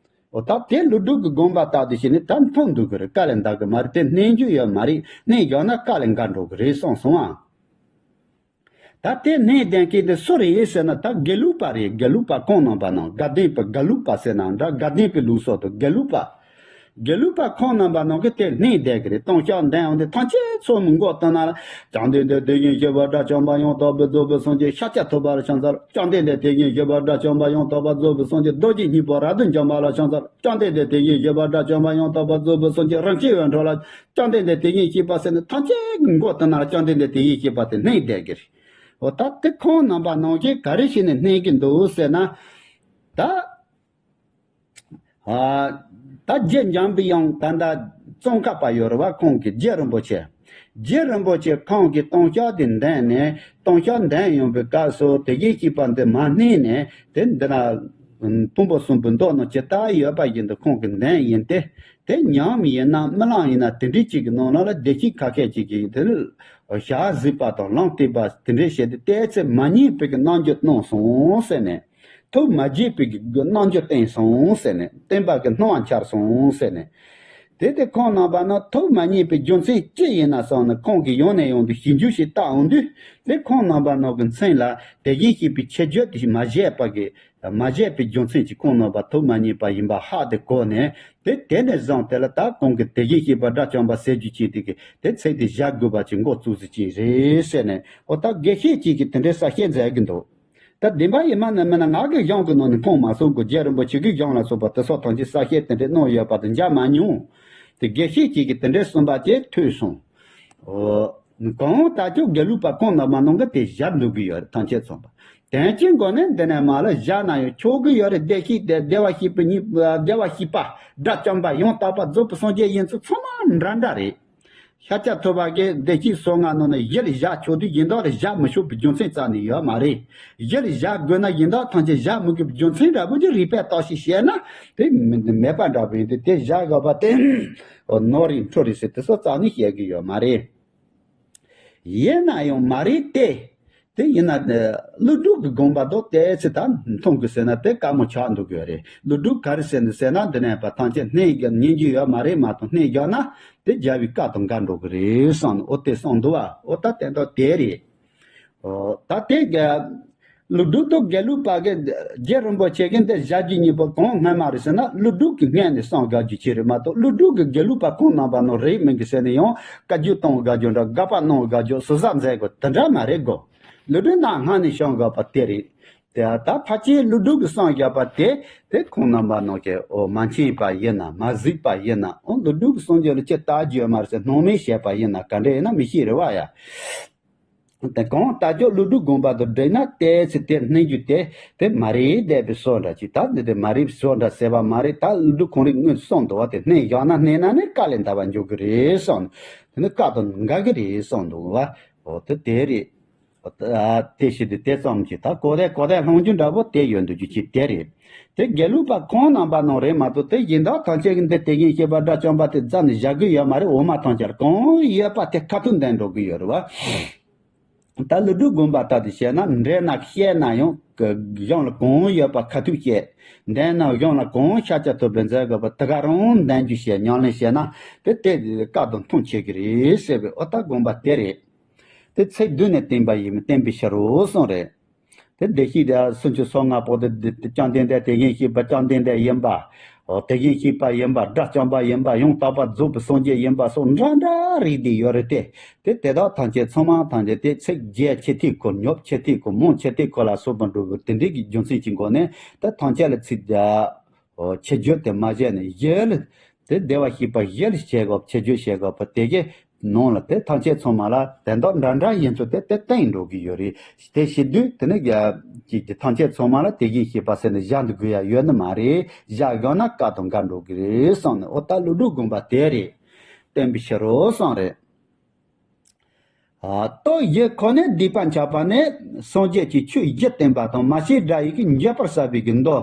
འོ་ད་དེ་ཀླུ་སྒྲུབ་ཀྱི་དགོངས་པ་ལྟར་དུ་བྱས་ནས་ད་མཐོང་འདུག་གི་རེད། བཀའ་ལས་འདའ་གི་མ་རེད། དེ་གནང་རྒྱུ་ཡོད་མ་རེད། གནང་བཞག་ན་བཀའ་ལས་འགལ་འགྲོ་གི་རེད་གསུངས་སོང་ཨ། ད་དེ་གནང་བསྡད་མཁན་དེ་སུ་རེད་ཟེར་ན་ད་དགེ་ལུགས་པ་རེད། དགེ་ལུགས་པ་ཁོང་རྣམ་པ་ནང་དགའ་ལྡན་པའི་དགའ་ལུགས་པ་ཟེར་ན་འདྲ། དགའ་ལྡན་པའི་ལུགས་སྲོལ་དུ་དགེ་ལུགས་པ། དགེ་ལུགས་པ་ཁོང་རྣམ་པ་ནང་གི་དེ་གནང་བསྡད་ཀྱི་རེད། སྟོང་ཤོག་འདོན་འོང་དེ་ཐམས་ཅད་ཚང་མས་མགོ་བཏང་ན་ལ། བཅོམ་ལྡན་འདས་དེ་བཞིན་གཤེགས་པ་དགྲ་བཅོམ་པ་ཡང་དག་པར་རྫོགས་པའི་སངས་རྒྱས་ཤཱཀྱ་ཐུབ་པ་ལ་ཕྱག་འཚལ། བཅོམ་ལྡན་འདས་དེ་བཞིན་གཤེགས་པ་དགྲ་བཅོམ་པ་ཡང་དག་པར་རྫོགས་པའི་སངས་རྒྱས་རྡོ་རྗེ་སྙིང་པོ་རབ་ཏུ་འཇོམས་པ་ལ་ཕྱག་འཚལ། བཅོམ་ལྡན་འདས་དེ་བཞིན་གཤེགས་པ་དགྲ་བཅོམ་པ་ཡང་དག་པར་རྫོགས་པའི་སངས་རྒྱས་རིན་ཆེན་འོད་འཕྲོ་ལ། བཅོམ་ལྡན་འདས་དེ་བཞིན་གཤེགས་པ་ཟེར་ནས་ཐམས་ཅད་ཀྱི་མགོ་བཏང་ན་ལ་བཅོམ་ལྡན་འདས་དེ་བཞིན་གཤེགས་པ་དེ་གནང་བསྡད་ཀྱི་རེད། འོ་ད་དེ་ཁོང་རྣམ་པ་ནང་བཞིན་ག་རེ་བྱས་ནས་གནང་གི་འདུག་ཟེར་ན། ད། ཨ། ད་རྗེ་འཇམ་པའི་དབྱངས་ད་ལྟ་ཙོང་ཁ་པ་ཡོད་རེད་བ། ཁོང་གི་རྗེ་རིན་པོ་ཆེ། རྗེ་རིན་པོ་ཆེ་ཁོང་གིས་སྟོང་ཤོག་དེ་འདོན་ནས་སྟོང་ཤོག་འདོན་ཡོང་བའི་སྐབས་སུ་དེ་བཞིན་གཤེགས་པ་འདི་མ་གནང་ནས་དེ་འདི་ན་ཕུང་པོ་གསུམ་པོའི་མདོ་ནང་ཇི་ལྟར་ཡོད་པ་བཞིན་དུ་ཁོང་གིས་འདོན་ཡིན་ཏེ། དེ་ཉམས་ཡིན་ན་རྨི་ལམ་ཡིན་ན་དེ་འདྲའི་ཅིག་གི་ནང་ལ་བདེ་སྐྱིད་ཁ་ཤས་ཅིག་གིས་དེ་ནི་ཞལ་གཟིགས་པ་དང་ལམ་བསྟན་པ་དེ་འདྲའི་བྱས་ཏེ་བལྟས་ཚེ་མ་རྙེད་པའི་གི་རྣམ་འགྱུར་སྣང་སོང་ཟེར་ནས། ཐུགས་མ་དགྱེས་པའི་གི་རྣམ་འགྱུར་བསྟན་སོང་ཟེར་ནས། བསྟན་པ་གི་སྣང་བ་འཆར་སོང་ཟེར་ནས། དེ་དེ་ཁོང་རྣམ་པ་ནི་ཐུགས་མ་མཉེས་པའི་རྒྱུ་མཚན་ཅི་ཡིན་ན་བསམ་ནས་ཁོང་གིས་ཡང་ནས་ཡང་དུ་ཞིབ་འཇུག་ཞིག་བཏང་འོང་དུས། དེ་ཁོང་རྣམ་པ་ནང་གི་མཚན་ལ་དེ་བཞིན་གཤེགས་པའི་ཆེ་བརྗོད་དེ་མ་བཞེས་པ་གི་མ་བཞེས་པའི་རྒྱུ་མཚན་གྱིས་ཁོང་རྣམ་པ་ཐུགས་མ་མཉེས་པ་ཡིན་པ་ཧ་དེ་གོ་ནས། དེ་དེ་ནས་བཟུང་དེ་ལ་ད་ཁོང་གིས་དེ་བཞིན་གཤེགས་པ་དགྲ་བཅོམ་པ་ཟེར་རྒྱུ་ཅིག་དེ་གི་དེ་ཚིག་དེ་བཞག་དགོས་པ་ཅིག་འགོ་བཙུགས་ཟིག་ཅིག་རེད་ཟེར་ནས། འོ་ད་དགེ་བཤེས་ཅིག་གིས་དེ་འདྲའི་གསལ་བཤད་མཛད་གི་འདུག་ད་བདེན་པ་ཡིན་མ་ནི་མིན་ན་ང་གི་གཞུང་གི་ནང་ནས་མཐོང་མ་སོང་གི། རྗེ་རིན་པོ་ཆེ་གི་གཞུང་ལ་སོགས་པ་དེ་སོགས་ཐམས་ཅད་གསལ་བཤད་དེ་འདྲའི་གནང་ཡོད་པ་དེ་མཇལ་མ་མྱོང་། དེ་དགེ་བཤེས་ཅིག་གིས་དེ་འདྲའི་གསུངས་པ་ཅིག་ཐོས་སོང་། འོ། གང་ལྟར་ཀྱང་དགེ་ལུགས་པ་ཁོང་རྣམ་པ་ནང་གི་དེ་བཞག་འདུག་གི་ཡོད་རེད། ཐམས་ཅད་ཚང་པ། དོན་གྱི་སྒོ་ནས་འདི་ནས་མར་ལ་བཞག་ན་ཡང་ཆོག་གི་ཡོད་རེད། བདེ་གཤེགས་དེ་བདེ་བར་གཤེགས་པའི་ཉིད་བདེ་བར་གཤེགས་པ་དགྲ་བཅོམ་པ་ཡང་དག་པར་རྫོགས་པའི་སངས་རྒྱས་ཡིན་ཚུལ་ཚང་མ་འདྲ་འདྲ་རེད། ཤཱཀྱ་ཐུབ་པ་གིས་བདེ་གཤེགས་སོ་ལྔ་ནང་ནས་བཞི་ལ་བཞག་ཆོག་དུས་གཞན་དག་ལ་བཞག་མི་ཆོག་པའི་རྒྱུ་མཚན་རྩ་ནས་ཡོད་མ་རེད། བཞི་ལ་བཞག་དགོས་ན་གཞན་དག་ཐམས་ཅད་བཞག་མི་དགོས་པའི་རྒྱུ་མཚན་འདྲ་པོ་ཅིག་རིགས་པས་བརྟག་ཞིབ་བྱས་ན་དེ་མེད་པ་འདྲ་པོ་ཡིན་ཏེ། དེ་བཞག་དགོས་པ་དེ་ནོར་རེད་འཕྲོ་རེད་ཟེར་དེ་ཚོ་རྩ་ནས་བཤད་ཀྱི་ཡོད་མ་རེད། ཡིན་ན་ཡང་མ་རེད་དེ། དེ་ཡིན་ན་ཀླུ་སྒྲུབ་ཀྱི་དགོངས་པ་དང་དེ་ཚེ་ད་མཐུན་གི་ཟེར་ན་དེ་དཀའ་མོ་ཆགས་འདུག་གི་རེད། ཀླུ་སྒྲུབ་ག་རེ་ཟེར་ནས་ཟེར་ན་འདི་ནས་པ་ཐམས་ཅད་གནང་གི་ཉན་རྒྱུ་ཡོད་མ་རེད་མ་གཏོགས་གནང་བཞག་ན་དེ་རྒྱལ་བའི་བཀའ་དང་འགལ་འགྲོ་གི་རེད་བསམ་ནས། འོ་དེ་གསུངས་འདུག་བ། འོ་ད་དེ་འདྲ་དེ་རེད། འོ་ད་དེ་ག་ཀླུ་སྒྲུབ་དང་དགེ་ལུགས་པ་གི་རྗེ་རིན་པོ་ཆེ་གི་འདི་བཞག་རྒྱུ་གཉིས་པོ་གང་སྔ་མ་རེད་ཟེར་ན། ཀླུ་སྒྲུབ་ཀྱི་སྔོན་ནས་གསུངས་དགོས་རྒྱུ་ཅི་རེད་མ་གཏོགས། ཀླུ་སྒྲུབ་ཀྱི་དགེ་ལུགས་པ་ཁོང་རྣམ་པ་ནང་རེད་མིན་གི་ཟེར་ནས་ཡང་བཀའ་བརྒྱུད་གཏོང་དགོས་རྒྱུ་འདྲ། དགག་པ་གནང་དགོས་རྒྱུ་ཟུར་ཟ་མཛད་དགོས་དེ་འདྲ་མ་རེད་གོ། ཀླུ་སྒྲུབ་ནང་སྔ་ནས་བྱུང་དགོས་པ་དེ་རེད། དེ་ད་ཕལ་ཆེར་ཀླུ་སྒྲུབ་ཀྱི་གསུངས་བཞག་པ་དེ་དེ་ཁོང་རྣམ་པ་ནང་གི་འོ་མ་མཁྱེན་པ་ཡིན་ན་མ་གཟིགས་པ་ཡིན་ན། འོ་ཀླུ་སྒྲུབ་ཀྱི་གསུང་རྒྱུན་ལ་ཅི་ལྟ་རྒྱུ་ཡོད་མ་རེད་ཟེར་སྣང་མེད་བྱས་པ་ཡིན་ན་ག་འདྲ་ཡིན་ན་མི་ཤེས་རེད་བ་ཡ། དེ་གང་ལྟ་ཅོག་ཀླུ་སྒྲུབ་དགོངས་པ་དང་འགྲིག་ན་ཏོག་ཙམ་དེ་བསྣན་རྒྱུ་དེ་དེ་མ་རིག་བསྡད་པའི་བཟོ་འདྲ་ཅིག་ད་འདི་དེ་མ་རིག་བཟོ་འདྲ་ཟེར་བ་མ་རེད། ད་ཀླུ་སྒྲུབ་ཁོང་རིག་དངོས་གསུངས་འདུག་བ། དེ་བསྣན་བཞག་ན་བསྣན་ན་ནི་བཀའ་ལས་འདའ་བ་འཇུག་གི་རེད་གསུངས། དེ་ནི་བཀའ་དང་འགལ་གི་རེད་གསུངས་འདུག་བ། འོ་དེ་དེ་རེད། དེ་བཞིན་དུ་དེ་ཙམ་གྱིས་ད་གོ་བདེ་གོ་བདེ་སློང་རྒྱུ་འདྲ་པོ་དེ་ཡོད་འདུག་རྒྱུ་ཅིག་དེ་རེད། དེ་དགེ་ལུགས་པ་ཁོང་རྣམ་པ་རྣམས་རེད་མ་གཏོགས་དེ་གཞན་དག་ཐམས་ཅད་ཀྱི་འདི་དེ་བཞིན་གཤེགས་པ་དགྲ་བཅོམ་པ་དེ་རྩ་ནས་བཞག་གི་ཡོད་མ་རེད། འོ་མ་ཐམས་ཅད་ལ་གང་ཡོད་པ་དེ་ཁ་ཐུག་འདོན་འགྲོ་གི་ཡོད་རེད་བ། ད་ཀླུ་སྒྲུབ་དགོངས་པ་ལྟར་དུ་བཤད་ན་འགྲེལ་ན་བཤད་ན་ཡང་གཞུང་ལ་གང་ཡོད་པ་ཁ་ཐུག་བཤད། འདོན་ན་གཞུང་ལ་གང་ཤཱཀྱ་ཐུབ་པའི་མཛད་དགོས་པ་དེ་ག་རང་འདོན་རྒྱུ་བཤད། ཉམས་ལེན་བཤད་ན་དེ་དེ་བཀའ་དང་མཐུན་ཆེ་གི་རེད་ཟེར་བའི་ཨོ་ད་དགོངས་པ་དེ་རེད། དེ་ཚིག་བསྡུས་ནས་བསྟན་པ་ཡིན་མིན་བསྟན་པའི་ཕྱིར་རོ་གསུངས་རེད། དེ་བདེ་གཤེགས་དེ་སུམ་ཅུ་སོ་ལྔ་པོ་དེ་བཅོམ་ལྡན་འདས་དེ་བཞིན་གཤེགས་པ་བཅོམ་ལྡན་འདས་ཡིན་པ། དེ་བཞིན་གཤེགས་པ་ཡིན་པ། དགྲ་བཅོམ་པ་ཡིན་པ། ཡང་དག་པར་རྫོགས་པའི་སངས་རྒྱས་ཡིན་པ་སོགས་འདྲ་འདྲ་རིགས་དེ་ཡོད་རེད་དེ། དེ་དེ་དག་ཐམས་ཅད་ཚང་མ་ཐམས་ཅད་དེ་ཚིག་རྒྱས་ཆེ་ཐིག་གོ། ཉོབ་ཆེ་ཐིག་གོ། མང་ཆེ་ཐིག་གོ་ལ་སོགས་པ་འགྲོ་བའི་དེ་འདྲའི་གི་རྒྱུ་མཚན་གྱི་སྒོ་ནས་དེ་ཐམས་ཅད་ལ་ཚིག་རྒྱས། ཨོ་ཆེ་བརྗོད་དེ་མ་བྱས་ནས་གཞི་ལ། དེ་བདེ་བར་གཤེགས་པ་གཞི་ལ་བྱེད་དགོས་པ་ཆེ་བརྗོད་བྱེད་དགོས་པ་དེ་གའི་ནང་ལ་དེ་ཐམས་ཅད་ཚང་མ་ལ་དོན་དག་འདྲ་འདྲ་ཡིན་ཚུལ་དེ་དེ་བསྟན་འགྲོ་གི་ཡོད་རེད། དེ་བྱེད་དུས་དེ་ནི་རྒྱ་ཀྱི་ཐམས་ཅད་ཚང་མ་ལ་དེ་བཞིན་གཤེགས་པ་ཟེར་ནས་བཞག་འདུག་དགོས་ཡ་ཡོད་ནི་མ་རེད། བཞག་ཡོད་ན་བཀའ་དང་འགལ་འགྲོ་གི་རེད་བསམ་ནས་ཨོ་ད་ཀླུ་སྒྲུབ་དགོངས་པ་དེ་རེད། བསྟན་པའི་ཕྱིར་རོ་གསུངས་རེད། ཨ། སྟོབས་བཞི་ཁོ་ནས་སྡིག་པ་འཆབ་པ་ནི་སངས་རྒྱས་ཀྱིས་ཆོས་བཞི་བསྟན་པ་དང་མ་ཤེས་དགྲ་ཡི་གི་འགྱོད་པར་བྱ་བའི་གི་མདོ།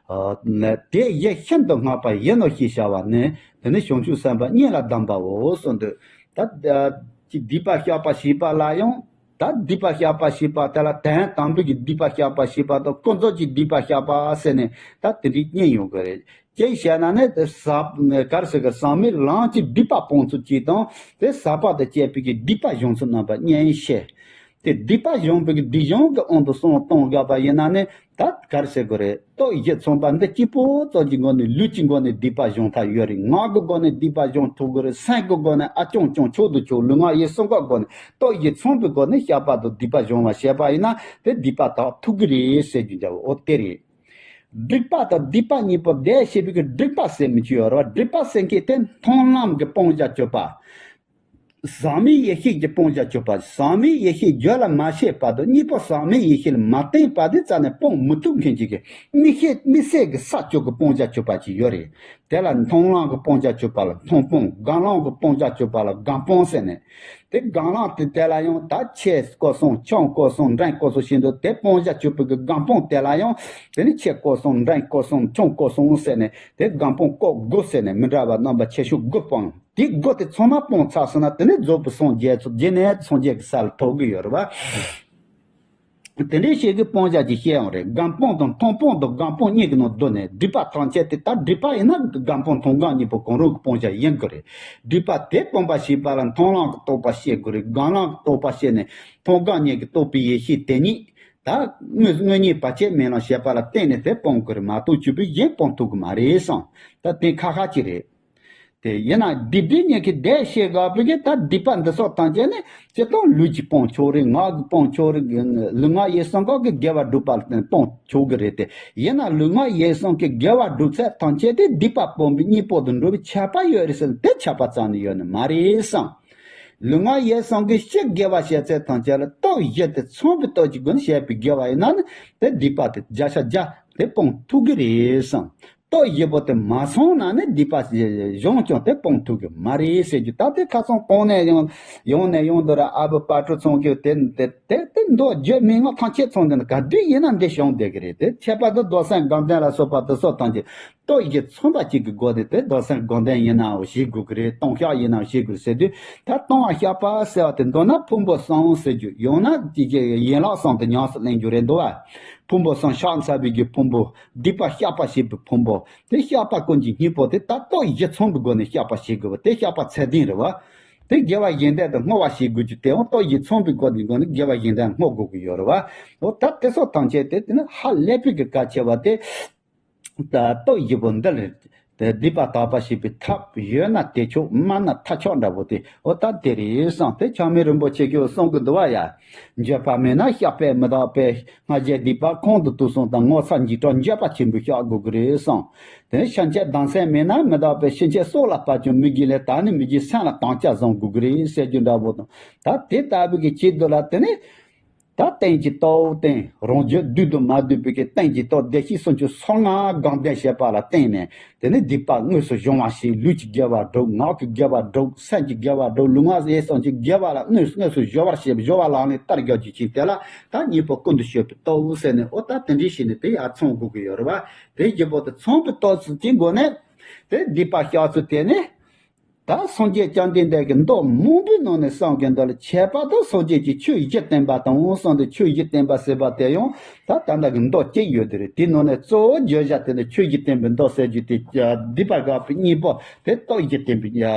ཨ། དེ་བཞི་ཤིན་ཏུ་སྔགས་པ་ཡིན་ནོ་ཞེས་བྱ་བ་ནི་དེ་ནི་བྱང་ཆུབ་སེམས་དཔའ་གཉིས་ལ་གདམས་པའོ་གསུངས་འདུག་ད་ཨ་ཀྱི་སྡིག་པ་བཤགས་པ་ཞེས་པ་ལ་ཡང་ད་སྡིག་པ་བཤགས་པ་ཞེས་པ་དེ་ལ་དོན་དམ་པའི་གི་སྡིག་པ་བཤགས་པ་ཞེས་པ་དང་ཀུན་རྫོབ་ཀྱི་སྡིག་པ་བཤགས་པ་ཟེར་ནས་ད་དེ་འདྲའི་གཉིས་ཡོང་གི་རེད། ཅེས་བཤད་ན་ནི་ཟག་ག་རེ་ཟེར་གི་ཟག་མེད་ལམ་གྱི་སྡིག་པ་སྤོང་ཚུལ་གཅིག་དང་དེ་ཟག་པ་དང་བཅས་པའི་གི་སྡིག་པ་སྦྱོང་ཚུལ་རྣམ་པ་གཉིས་བཤད། དེ་སྡིག་པ་སྦྱོང་བའི་གི་སྡིག་སྦྱོང་གི་དབང་དུ་སོང་གཏོང་དགོས་པ་ཡིན་ན་ནི་ད་ག་རེ་ཟེར་དགོས་རེད། སྟོབས་བཞི་ཚང་པ་འདི་གཅིག་པོ་ཙམ་གྱི་སྒོ་ནས་ལུས་ཀྱི་སྒོ་ནས་སྡིག་པ་སྦྱོང་ཐབས་ཡོད་རེད། ངག་གི་སྒོ་ནས་སྡིག་པ་སྦྱོང་ཐུབ་གི་རེད། སེམས་ཀྱི་སྒོ་ནས་ཨ་ཅང་ཅང་ཆོག་ཏུ་ཆོག་ལུས་ངག་ཡིད་གསུམ་ཀའི་སྒོ་ནས་སྟོབས་བཞི་ཚང་པའི་སྒོ་ནས་བཤགས་པ་དང་སྡིག་པ་སྦྱོང་བ་བྱས་པ་ཡིན་ན་དེ་སྡིག་པ་དག་ཐུབ་གི་རེད་ཟེར་རྒྱུ་འདྲ་བོ་ཨོ་དེ་རེད། སྒྲིབ་པ་དང་སྡིག་པ་གཉིས་པོ་བདེ་ཞེས་པའི་གི་སྒྲིབ་པ་ཟེར་མི་ཅི་ཡོད་རེད་བ། སྒྲིབ་པ་ཟེར་མཁན་དེ་མཐོང་ལམ་གྱི་སྤང་བྱ་གཅོད་པ། ཟག་མེད་ཡེ་ཤེས་ཀྱི་སྤང་བྱ་གཅོད་པ། ཟག་མེད་ཡེ་ཤེས་རྒྱུད་ལ་མ་སྐྱེས་བར་དུ་གཉིས་པོ་ཟག་མེད་ཡེ་ཤེས་ལ་མ་བརྟེན་པ་དེ་རྩ་ནས་སྤང་མི་ཐུབ་མཁན་ཅིག་གི་དམིགས་བྱེད་དམིགས་བསལ་གྱི་ས་གཅོད་ཀྱི་སྤང་བྱ་གཅོད་པ་ཅིག་ཡོད་རེད། དེ་ལ་མཐོང་ལམ་གྱི་སྤང་བྱ་གཅོད་པ་ལ་མཐོང་སྤང་། སྒོམ་ལམ་གྱི་སྤང་བྱ་གཅོད་པ་ལ་སྒོམ་སྤང་ཟེར་ནས། དེ་སྒོམ་ལམ་དེ་དེ་ལ་ཡང་ད་ཆོས་སྐོར་གསུམ་ཆོས་སྐོར་གསུམ་འབྲིང་སྐོར་གསུམ་བཞིན་དུ་དེ་སྤང་བྱ་གཅོད་པའི་གི་སྒོམ་སྤང་དེ་ལ་ཡང་དེ་ནི་ཆོས་སྐོར་གསུམ་འབྲིང་སྐོར་གསུམ་ཆུང་སྐོར་གསུམ་ཟེར་ནས་དེ་སྒོམ་སྤང་སྐོར་དགུ་ཟེར་ནས་མི་འདྲ་བ་རྣམ་པ་ཆེ་ཆུང་དགུ་སྤང་། དེ་དགུ་དེ་ཚང་མ་སྤང་ཚར་སོང་ན་དེ་ནི་རྫོགས་པའི་སངས་རྒྱས་ཚོ་རྗེས་ནས་སངས་རྒྱས་ཀྱི་ས་ལ་ཐོབ་གི་ཡོད་རེད་བ། དེ་འདྲའི་ཞིག་གི་སྤང་བྱ་ཅིག་བཤད་ཡོང་རེད། སྒོམ་སྤང་དང་མཐོང་སྤང་དང་སྒོམ་སྤང་གཉིས་ཀྱི་ནང་བསྡུས་ནས་སྒྲིབ་པ་ཐམས་ཅད་དེ་ད་སྒྲིབ་པ་ཡིན་ན་སྒོམ་སྤང་མཐོང་སྒོམ་གཉིས་པོ་གང་རུང་གི་སྤང་བྱ་ཡིན་དགོས་རེད། སྒྲིབ་པ་དེ་སྤོང་བ་ཞེས་པ་ལ་མཐོང་ལམ་གྱི་རྟོགས་པ་བཤད་དགོས་རེད། སྒོམ་ལམ་གྱི་རྟོགས་པ་བཤད་ནས་མཐོང་སྒོམ་གཉིས་ཀྱི་རྟོགས་པའི་ཡེ་ཤེས་དེ་ཉིད་ད་དངོས་དངོས་གཉེན་བར་ཆད་མེད་ལམ་བྱེད་པ་ལ་བརྟེན་ནས་དེ་སྤོང་དགོས་རེད་མ་གཏོགས་བཅུ་པའི་གཞན་སྤོང་ཐུབ་གི་མ་རེད་བསམ། ད་དེ་ཁ་ཁ་ཅིག་རེད། དེ་ཡིན་ན་སྡིག་སྒྲིབ་གཉིས་ཀྱི་བདེ་ཞེས་དགོས་པའི་གི་ད་སྡིག་པ་འདི་སོགས་ཐམས་ཅད་ནི་སྤྱིར་བཏང་ལུས་ཀྱིས་སྤོང་ཆོག་རེད། ངག་གིས་སྤོང་ཆོག་རེད། ལུས་ངག་ཡིད་གསུམ་ཀ་གིས་དགེ་བ་སྒྲུབ་པ་ལ་བརྟེན་སྤོང་ཆོག་གི་རེད་དེ། ཡིན་ན་ལུས་ངག་ཡིད་གསུམ་གིས་དགེ་བ་སྒྲུབ་ཚད་ཐམས་ཅད་དེ་སྡིག་པ་སྤོང་བའི་གཉེན་པོ་དུ་འགྲོ་བའི་ཆད་པ་ཡོད་རེད་ཟེར་ན་དེ་ཆད་པ་རྩ་ནས་ཡོད་ནི་མ་རེད་བསམ། ལུས་ངག་ཡིད་གསུམ་གིས་ཕྱི་དགེ་བ་བྱས་ཚད་ཐམས་ཅད་ལ་སྟོབས་བཞི་དེ་ཚང་བའི་སྟོབས་ཀྱི་སྒོ་ནས་བྱས་པའི་དགེ་བ་ཡིན་ན་ནི་དེ་སྡིག་པ་དེ་བརྒྱ་ཆ་བརྒྱ་དེ་སྤོང་ཐུབ་གི་རེད་བསམ། སྟོབས་བཞི་པོ་དེ་མ་ཚང་ན་ནི་སྡིག་པ་གཞན་ཅང་དེ་སྤོང་ཐུབ་གི་མ་རེད་ཟེར་རྒྱུ། ད་དེ་ཁ་སང་གོང་ནས་ཡང་ཡང་ནས་ཡང་དུ་ར་ཨ་བུ་པ་ཀྲུ་ཚང་གིས་དེ་དེ་དེ་དེ་མདོ་བརྗོད་མི་ངོ་ཐང་ཆད་ཚང་གི་ནི་ག་དུས་ཡིན་ན་འདི་བྱུང་བསྡད་གི་རེད། དེ་ཁྱད་པར་དུ་རྡོར་སེམས་དགའ་ལྡན་ལ་སོགས་པ་དེ་སོགས་ཐམས་ཅད་སྟོབས་བཞི་ཚང་བ་གཅིག་གི་སྒོ་ནས་དེ་རྡོར་སེམས་དགའ་ལྡན་ཡིན་ནའང་བྱེད་དགོས་གི་རེད། ལྟུང་བཤགས་ཡིན་ནའང་བྱེད་དགོས་ཟེར་དུས་ད་ལྟུང་བ་བཤགས་པ་ཟེར་བ་དེ་མདོར་ན་ཕུང་པོ་གསུམ་ཟེར་རྒྱུ། ཡང་ན་ཅིག་ཅིག་ཡན་ལག་གསུམ་དུ་ཉམས་སུ་ལེན་རྒྱུ་རེད་འདུག་བ། ཕུང་པོ་གསུམ་བཤགས་ཚར་བའི་གི་ཕུང་པོ། སྡིག་པ་བཤགས་པ་ཞེས་པའི་ཕུང་པོ། དེ་བཤགས་པ་ཀུན་གྱི་སྙིང་པོ་དེ་ད་སྟོབས་བཞི་ཚང་བའི་སྒོ་ནས་བཤགས་པ་བྱེད་དགོས་པ་དེ་བཤགས་པ་ཚད་ལྡན་རེད་བ། དེ་དགེ་བ་གཞན་དོན་དུ་བསྔོ་བ་བྱེད་དགོས་རྒྱུ་དེའང་སྟོབས་བཞི་ཚང་བའི་སྒོ་ནས་སྒོ་ནས་དགེ་བ་གཞན་དོན་བསྔོ་དགོས་ཀྱི་ཡོད་རེད་བ། འོ་ད་དེ་སོགས་ཐམས་ཅད་དེ་དེ་ནི་ཧ་ལས་པའི་གི་གལ་ཆེ་བ་དེ། ད་སྟོབས་བཞི་པོ་འདི་ལ་ སྡིག་པ་དག་པ་བྱེད་པའི་ཐབས་ཡོད་ན་དེ་ཆོག་མེད་ན་ཐབས་ཆག་འདྲ་པོ་དེ་འོ་ད་དེ་རེད་བསམ། དེ་ཆགས་མེད་རིན་པོ་ཆེ་གིས་གསུང་གི་འདུག་བ་ཡ། འགྱོད་པ་མེད་ན་བཤགས་པས་མི་འདག་པས། སྔ་རྗེས་སྡིག་པ་ཁོང་དུ་དུག་གསུམ་དང་། ངོ་ཚ་འཇིགས་སྐྲག་འགྱོད་པ་ཆེན་པོས་བཤགས་དགོས་ཀྱི་རེད་བསམ། དེ་ནས་ཕྱིན་ཆད་སྡང་སེམས་མེད་ན་མི་འདག་པས། ཕྱིན་ཆད་སྲོག་ལ་བབ་ཀྱང་མི་དགེ་ལས། ད་ནི་མི་དགེ་སེམས་ལ་དམ་བཅའ་བཟུང་དགོས་ཀྱི་རེད་ཟེར་རྒྱུ་འདྲ་པོ་དང་། ད་དེ་ལྟ་བུའི་གི་ཆེད་དུ་ལ་དེ་ནས། ད་རྟེན་གྱི་ལྟ་བ་བརྟེན། རང་རྒྱུད་བསྡུས་དང་མ་བསྡུས་པའི་གི་རྟེན་གྱི་ལྟ་བ་བདེ་གཤེགས་སུམ་ཅུ་སོ་ལྔ་སྒོམ་བཟླས་བྱས་པ་ལ་བརྟེན་ནས། དེ་ནས་སྡིག་པ་དངོས་སུ་སྦྱོང་བ་ཞིག་ལུས་ཀྱི་དགེ་བ་སྒྲུབ། ངག་གི་དགེ་བ་སྒྲུབ། སེམས་ཀྱི་དགེ་བ་སྒྲུབ། ལུས་ངག་ཡིད་གསུམ་གྱི་དགེ་བ་ལ་དངོས་དངོས་སུ་སྦྱོར་བར་བྱེད། སྦྱོར་བ་ལ་ནི་བསྟར་རྒྱག་རྒྱུ་ཅིག་དེ་ལ་ད་གཉེན་པོ་ཀུན་ཏུ་སྤྱོད་པའི་ལྟ་བ་ཟེར་ནས་འོ་ད་དེ་འདྲའི་ཞིག་ནས་དེ་ཡར་ཚང་དགོས་ཀྱི་ཡོད་རེད་བ། དེ་བཞིན་པོ་དེ་ཚང་པའི་ལྟ་ཚུལ་གྱི་སྒོ་ནས་དེ་སྡིག་པ་བཤགས་ཚུལ་དེ་ནི། ད་སངས་རྒྱས་བཅོམ་ལྡན་འདས་ཀྱིས་མདོ་མང་པོའི་ནང་ནས་གསུངས་ཀྱི་འདུག་ལ། ཁྱད་པར་དུ་སངས་རྒྱས་ཀྱིས་ཆོས་བཞི་བསྟན་པ་དང་གསུངས་ཏེ། ཆོས་བཞི་བསྟན་པ་ཟེར་བ་དེ་ཡང་ད་ད་ལྟ་གི་མདོ་གཅིག་ཡོད་དེ་རེད། དེའི་ནང་ནས་གཙོ་བོ་བརྗོད་བྱ་དེ་ནི་ཆོས་བཞི་བསྟན་པའི་མདོ་ཟེར་རྒྱུ་དེ། སྡིག་པ་དགག་པའི་གཉེན་པོ་དེ་སྟོབས་བཞི་བསྟན་པའི་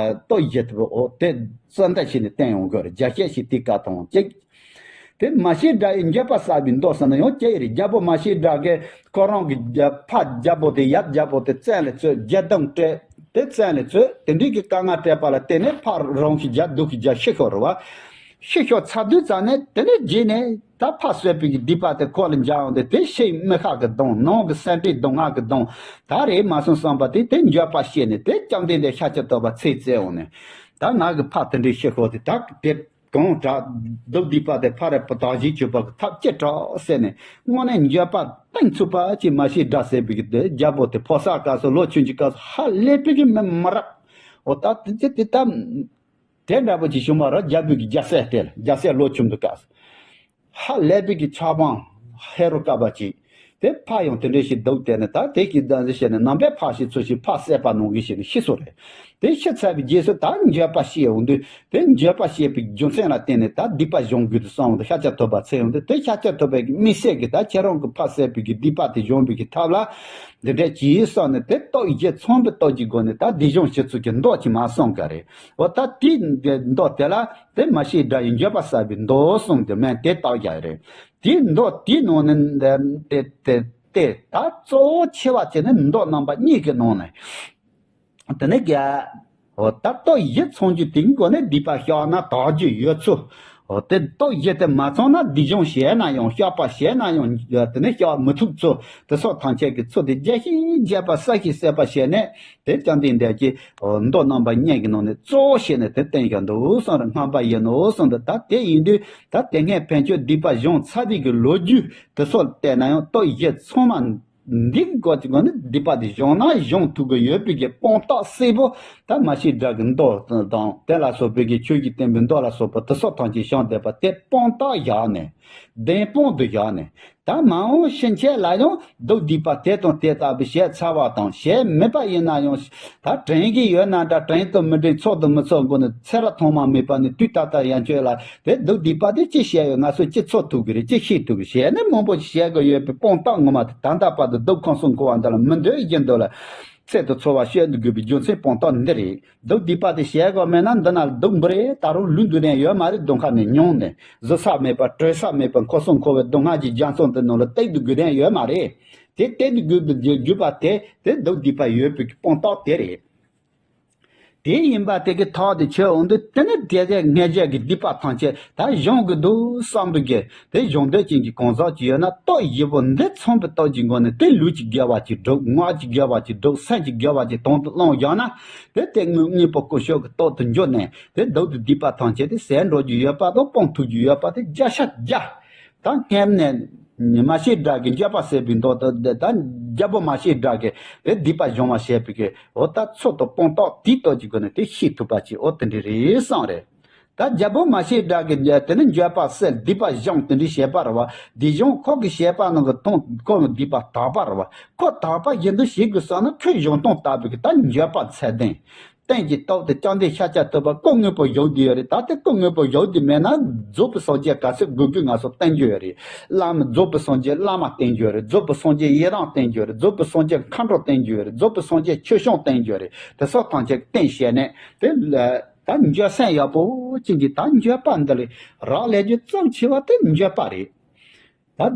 སྟོབས་བཞི་དེ་འོ་དེ་རྩ་འདྲ་བྱས་ནས་བསྟན་ཡོང་དགོས་རེད། རྒྱས་བཤད་ཞིག་དེ་དཀའ་ཐང་གཅིག་དེ་མ་ཤེས་དགྲ་ཡི་འགྱོད་པ་བསལ་བའི་མདོ་ཟེར་ན་ཡང་གཅིག་རེད། རྒྱལ་པོ་མ་ཤེས་དགྲ་གིས་ཁོ་རང་གི་རྒྱ་ཕ་རྒྱལ་པོ་དེ་ཡབ་རྒྱལ་པོ་དེ་བཙན་ལ་བཅོལ། རྒྱལ་གདུང་སྤྲད། དེ་བཙན་ལ་བཅོལ། དེ་འདྲའི་གི་དཀའ་ངལ་སྤྲད་པ་ལ་བརྟེན་ནས་ཕ་རང་གི་རྒྱལ་སྡུག་གི་རྒྱལ་ཤི་ཤོར་རེད་བ། ཤི་ཤོར་ཚར་དུས་ཙམ་ནས་དེ་ནས་རྗེས་ནས་ད་ཕ་གསོད་པའི་གི་སྡིག་པ་དེ་ཁོ་ལ་འཇགས་ཡོང་དུས། དེ་ཕྱིའི་མི་ཁ་གི་གདུང་། ནང་གི་སེམས་ཁྲལ་སྡུག་བསྔལ་གི་གདུང་ད་རེད་མ་སོང་བསམ་པ་དེ། དེ་འགྱོད་པ་སྐྱེས་ནས་དེ་བཅོམ་ལྡན་འདས་ཤཱཀྱ་ཐུབ་པ་ཚེ་བཙལ་འོང་ནས། ད་ང་གི་ཕ་དེ་འདྲའི་ཤི་ཤོར་དུས་ད་དེ། གང་དྲག་སྡིག་པ་དེ་ཕ་རེ་ཕ་དག་ཞིག་གཅོད་པ་གི་ཐབས་ཅི་དྲག་ཟེར་ནས་དངོས་གནས་འགྱོད་པ་གཏིང་ཚུགས་པ་ཅིག་མ་ཤེས་དགྲ་ཟེར་བའི་གི་དེ་རྒྱལ་པོ་དེ་ཕོ་གསར་སྐབས་སུ་ལོ་ཆུང་གི་སྐབས་སུ་ཧ་ལས་པའི་གི་མི་མི་རབས། འོ་ད་དེ་དེ་ད་དེ་འདྲ་པོ་ཅིག་བྱུང་བ་ར། རྒྱལ་པོའི་གི་རྒྱལ་སྲས་དེ་ལ་རྒྱལ་སྲས་ལོ་ཆུང་དུས་སྐབས་སུ། ཧ་ལས་པའི་གི་ཆགས་པའང་ཧེ་རུ་ཀ་པ་ཅིག་དེ་ཕ་ཡང་དེ་འདྲ་ཞིག་འདུག་དེ་ནི་ད་དེ་གི་བདག་འཛིན་བྱས་ནས་ནང་པའི་ཕ་ཞིག་ཚུལ་ཞིག་ཕ་བསད་པ་ནང་བཞིན་བྱས་ནས་ཤི་སོང་རེད། དེ་ཤི་ཚར་བའི་རྗེས་སུ་ད་འགྱོད་པ་སྐྱེས་ཡོང་དུས། དེ་འགྱོད་པ་སྐྱེས་པའི་རྒྱུ་མཚན་ལ་བརྟེན་ནས་ད་སྡིག་པ་སྦྱོང་དགོས་དུ་སོང་དུས་ཤཱཀྱ་ཐུབ་པ་འཚོལ་ཡོང་དུས། དེ་ཤཱཀྱ་ཐུབ་པའི་མི་ཟེར་གི་ད་ཁྱེད་རང་གི་ཕ་བསད་པའི་གི་སྡིག་པ་དེ་སྦྱོང་བའི་གི་ཐབས་ལ་འདི་འདྲ་གྱིས་སོང་ནས། དེ་སྟོབས་བཞི་ཚང་བའི་སྟོབས་ཀྱི་སྒོ་ནས་ད་སྡིག་སྦྱོང་བྱེད་ཚུལ་གྱི་མདོ་ཅིག་མར་གསུངས་གི་རེད། འོ་ད་དེའི་མདོ་དེ་ལ་དེ་མ་ཤེས་དགྲ་ཡི་འགྱོད་པ་བསལ་བའི་མདོ་གསུངས་ཏེ་མིང་དེ་བཏགས་ཀྱི་རེད། དེའི་མདོ་དེའི་ནང་ནས་དེ་དེ་དེ་ད་གཙོ་བོ་ཆེ་བ་བྱས་ནས་མདོ་རྣམ་པ་གཉིས་ཀྱི་ནང་ནས། དེ་ནས་རྒྱ། འོ་ད་སྟོབས་བཞི་ཚང་རྒྱུ་དེའི་སྒོ་ནས་སྡིག་པ་བཤགས་ན་དག་རྒྱུ་ཡོད་ཚུལ། འོ་དེ་སྟོབས་བཞི་དེ་མ་ཚང་ན་སྡིག་སྦྱོང་བྱས་ན་ཡང་བཤགས་པ་བྱས་ན་ཡང་དེ་ནས་བཤགས་མི་ཐུབ་ཚུལ། དེ་སོགས་ཐམས་ཅད་ཀྱི་ཚུལ་དེ་རྒྱས་ཤིང་རྒྱས་པ་གསལ་ཞིང་གསལ་པ་བྱས་ནས། དེ་བཅོམ་ལྡན་འདས་ཀྱིས་མདོ་རྣམ་པ་གཉིས་ཀྱི་ནང་ནས་གཙོ་བོ་བྱས་ནས་དེ་བསྟན་བཞག་འདུག་གསུངས་རེད། སྔགས་པ་ཡིན་ནོ་གསུངས་འདུག་ད་དེ་ཡིན་དུས་ད་དེ་སྔའི་ཕན་ཆོད་སྡིག་པ་སྦྱོང་ཚར་བའི་གི་ལོ་རྒྱུས་དེ་སོགས་བལྟས་ན་ཡང་སྟོབས་བཞི་ཚང་མ་འདི་གི་སྐོར་གྱི་སྒོ་ནས་སྡིག་པ་དེ་སྦྱོང་ན་སྦྱོང་ཐུབ་ཀྱི་ཡོད་པའི་གི་དཔང་རྟགས་གསལ་པོ། ད་མ་ཤེས་དགྲ་གི་མདོ་དང་དེ་ལ་སོགས་པའི་གི་ཆོས་ཀྱི་བསྟན་པའི་མདོ་ལ་སོགས་པ་དེ་སོགས་ཐམས་ཅད་བཤད་བསྡད་པ་དེ་དཔང་རྟགས་བཞག་ནས། བདེན་དཔང་དུ་བཞག་ནས། ད་མ་འོངས་ཕྱིན་ཆད་ལ་ཡང་སྡིག་སྡིག་པ་དེ་དང་དེ་ལྟ་བུ་བྱས་ཚར་བ་དང་། བྱས་མེད་པ་ཡིན་ན་ཡང་ད་དྲན་གྱི་ཡོད་ན་འདྲ། དྲན་དུ་མི་དྲན། ཚོར་དུ་མི་ཚོར། མགོ་ནས་ཚེ་རབས་ཐོག་མ་མེད་པ་ནས་དུས་ད་ལྟ་ཡན་ཆད་ལ་དེ་སྡིག་སྡིག་པ་དེ་ཅི་བྱས་ཡོད། ང་ཚོས་ཅི་ཚོར་ཐུབ་ཀྱི་རེད། ཅི་ཤེས་ཐུབ་ཀྱི། བྱས་ནས་མང་པོ་ཞིག་བྱས་དགོས་ཡོད་པའི་དཔང་རྟགས་ངོ་མ་དེ་ད་ལྟ་བར་དུ་སྡིག་ཁམས་གསུམ་འཁོར་བ་འདི་ལ་མི་འདོད་བཞིན་དུ་ལ། ཚེ་དང་འཚོ་བ་བཤད་དུ་དགོས་པའི་རྒྱུ་མཚན་དཔང་རྟགས་འདི་རེད། སྡིག་སྡིག་པ་དེ་བྱེད་དགོས་མེད་ན་འདི་ན་སྡུག་འབུར་རེ་ད་རུང་ལུས་འདུག་ནས་ཡོད་མ་རེད། སྡུག་ཁ་ནས་མྱོང་ནས་བཟོད་ས་མེད་པ་གྲོལ་ས་མེད་པ་འཁོར་གསུམ་འཁོར་བའི་སྡུག་བསྔལ་གྱི་རྒྱ་མཚོ་འདི་ནང་ལ་གཏད་དུ་དགོས་དོན་ཡོད་མ་རེད། དེ་གཏད་དུ་དགོས་པའི་རྒྱུ་པ་དེ་དེ་སྡིག་སྡིག་པ་ཡོད་པའི་དཔང་རྟགས་དེ་རེད། དེ་ཡིན་པ་དེ་གི་ཐོག་ཏུ་ཆོས་འོང་དུས་དེ་ནི་དེ་དེ་སྔས་རྗེས་ཀྱི་སྡིག་པ་ཐམས་ཅད་ད་སྦྱོང་གི་འདུག་བསམ་པའི་གི་དེ་སྦྱོང་འདོད་ཅན་གྱི་གང་ཟག་ཅིག་ཡོད་ན་སྟོབས་བཞི་པོ་འདི་ཚང་བའི་སྟོབས་ཀྱི་སྒོ་ནས་དེ་ལུས་ཀྱི་དགེ་བ་ཅིག་སྒྲུབ། ངག་གི་དགེ་བ་ཅིག་སྒྲུབ། སེམས་ཀྱི་དགེ་བ་ཅིག་དང་དུ་བླངས་བཞག་ན། དེ་དེ་དངོས་དངོས་པོ་ཀུན་ཤོག་གི་སྟོབས་དུ་འགྱུར་ནས་དེ་སྡིག་སྡིག་པ་ཐམས་ཅད་དེ་ཟད་འགྲོ་རྒྱུ་ཡོད་པ་དང་སྤང་ཐུབ་རྒྱུ་ཡོད་པ་དེ་བརྒྱ་ཆ་བརྒྱ། ད་སྔོན་ནས་མ་ཤེས་དགྲ་གི་འགྱོད་པ་ཟེར་བའི་མདོ་དང་། ད་རྒྱལ་པོ་མ་ཤེས་དགྲ་གི་དེ་སྡིག་པ་སྦྱོང་བ་བྱེད་པའི་གི་འོ་ད་ཚུལ་དང་དཔང་རྟགས་དེའི་སྟོབས་ཀྱི་སྒོ་ནས་དེ་ཤེས་ཐུབ་པ་ཅིག་འོ་དེ་འདྲ་རེད་བསམ་རེད། ད་རྒྱལ་པོ་མ་ཤེས་དགྲ་གི་དེ་ནི་འགྱོད་པ་སེལ། སྡིག་པ་སྦྱོང་། དེ་འདྲའི་བྱེད་པ་རེད་བ། སྡིག་སྦྱོང་ཁོ་གི་བྱེད་པ་ནང་གི་དང་ཁོ་གི་སྡིག་པ་དག་པ་རེད་བ། ཁོ་དག་པ་བཞིན་དུ་བྱེད་དགོས་བསམ་ན་ཁོས་སྦྱོང་སྟངས་ལྟ་བུའི་གི་ད་འགྱོད་པ་ཚད་ལྡན། རྟེན་གྱི་སྟོབས་དེ་བཅོམ་ལྡན་ཤཱཀྱ་ཐུབ་པ་སྐུ་དངོས་པོ་བཞུགས་བསྡད་ཡོད་རེད། ད་ལྟ་སྐུ་དངོས་པོ་བཞུགས་བསྡད་མེད་ན་རྫོགས་པའི་སངས་རྒྱས་ག་ཚོད་དགོས་དགོས་ང་ཚོ་བསྟན་རྒྱུ་ཡོད་རེད། བླ་མ་རྫོགས་པའི་སངས་རྒྱས་བླ་མ་བསྟན་རྒྱུ་ཡོད་རེད། རྫོགས་པའི་སངས་རྒྱས་ཡི་དམ་བསྟན་རྒྱུ་ཡོད་རེད། རྫོགས་པའི་སངས་རྒྱས་མཁའ་འགྲོ་བསྟན་རྒྱུ་ཡོད་རེད། རྫོགས་པའི་སངས་རྒྱས་ཆོས་སྐྱོང་བསྟན་རྒྱུ་ཡོད་རེད། དེ་སོགས་ཐམས་ཅད་བསྟན་བྱས་ནས་དེ་ལ་ད་འགྱོད་སེམས་ཡག་པོ་ཅན་གྱི་ད་འགྱོད་པ་འདི་ལས་རག་ལས་རྒྱུ་ཙམ་ཆེ་བ་དེ་འགྱོད་པ་རེད། ད་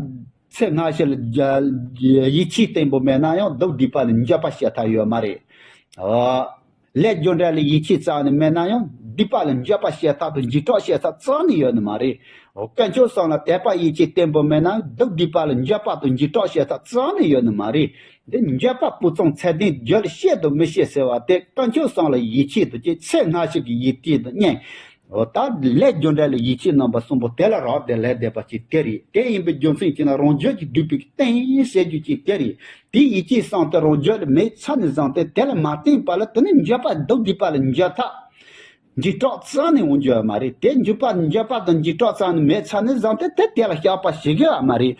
ཚེ་སྔ་ཕྱི་ལ་རྒྱ་ཡིད་ཆེས་བརྟན་པོ་མེད་ན་ཡང་སྡིག་སྡིག་པ་ལ་འགྱོད་པ་བཤད་ཐབས་ཡོད་མ་རེད། ཨོ། ལས་རྒྱུ་འབྲས་ལ་ཡིད་ཆེས་རྩ་ནས་མེད་ན་ཡང་སྡིག་པ་ལ་འགྱོད་པ་བྱེད་ཐབས་དང་འཇིགས་སྐྲག་བྱེད་ཐབས་རྩ་ནས་ཡོད་ནི་མ་རེད། ཨོ། དཀོན་མཆོག་གསུམ་ལ་དད་པ་ཡིད་ཆེས་བརྟན་པོ་མེད་ན་སྡིག་སྡིག་པ་ལ་འགྱོད་པ་དང་འཇིགས་སྐྲག་བྱེད་ཐབས་རྩ་ནས་ཡོད་ནི་མ་རེད། འདི་འགྱོད་པ་སྤུ་ཙམ་ཚད་ལྡན་རྒྱུད་ལ་བཤད་དང་མི་བཤད་ཟེར་བ་དེ་དཀོན་མཆོག་གསུམ་ལ་ཡིད་ཆེས་དང་བཅས་ཚེ་སྔ་ཕྱི་གི་ཡིད་ཆེས་དང་གཉེན། འོ་ད་ལས་རྒྱུ་འབྲས་ལ་ཡིད་ཆེས་རྣམ་པ་གསུམ་པོ་དེ་ལ་རག་སྟེ་ལས་འདས་པ་ཅིག་དེ་རེད། དེ་ཡིན་པའི་རྒྱུ་མཚན་གྱིས་ན་རང་རྒྱུད་ཀྱི་སྡིག་པའི་རྟེན་ཟེར་རྒྱུ་ཅིག་དེ་རེད། དེའི་ཡིད་ཆེས་སམ་དེ་རང་རྒྱུད་ལ་མེད་ཚར་ནས་བཟུང་སྟེ་དེ་ལ་མ་བརྟེན་པ་ལ་དེ་ནི་འགྱོད་པ་སྡིག་སྡིག་པ་ལ་འགྱོད་ཐབས། འཇིགས་སྐྲག་རྩ་ནས་འོང་རྒྱུ་མ་རེད། དེ་འཇིགས་པ་འགྱོད་པ་དང་འཇིགས་སྐྲག་རྩ་ནས་མེད་ཚར་ནས་བཟུང་སྟེ་དེ་དེ་ལ་བཤགས་པ་བྱེད་དགོས་པ་མ་རེད།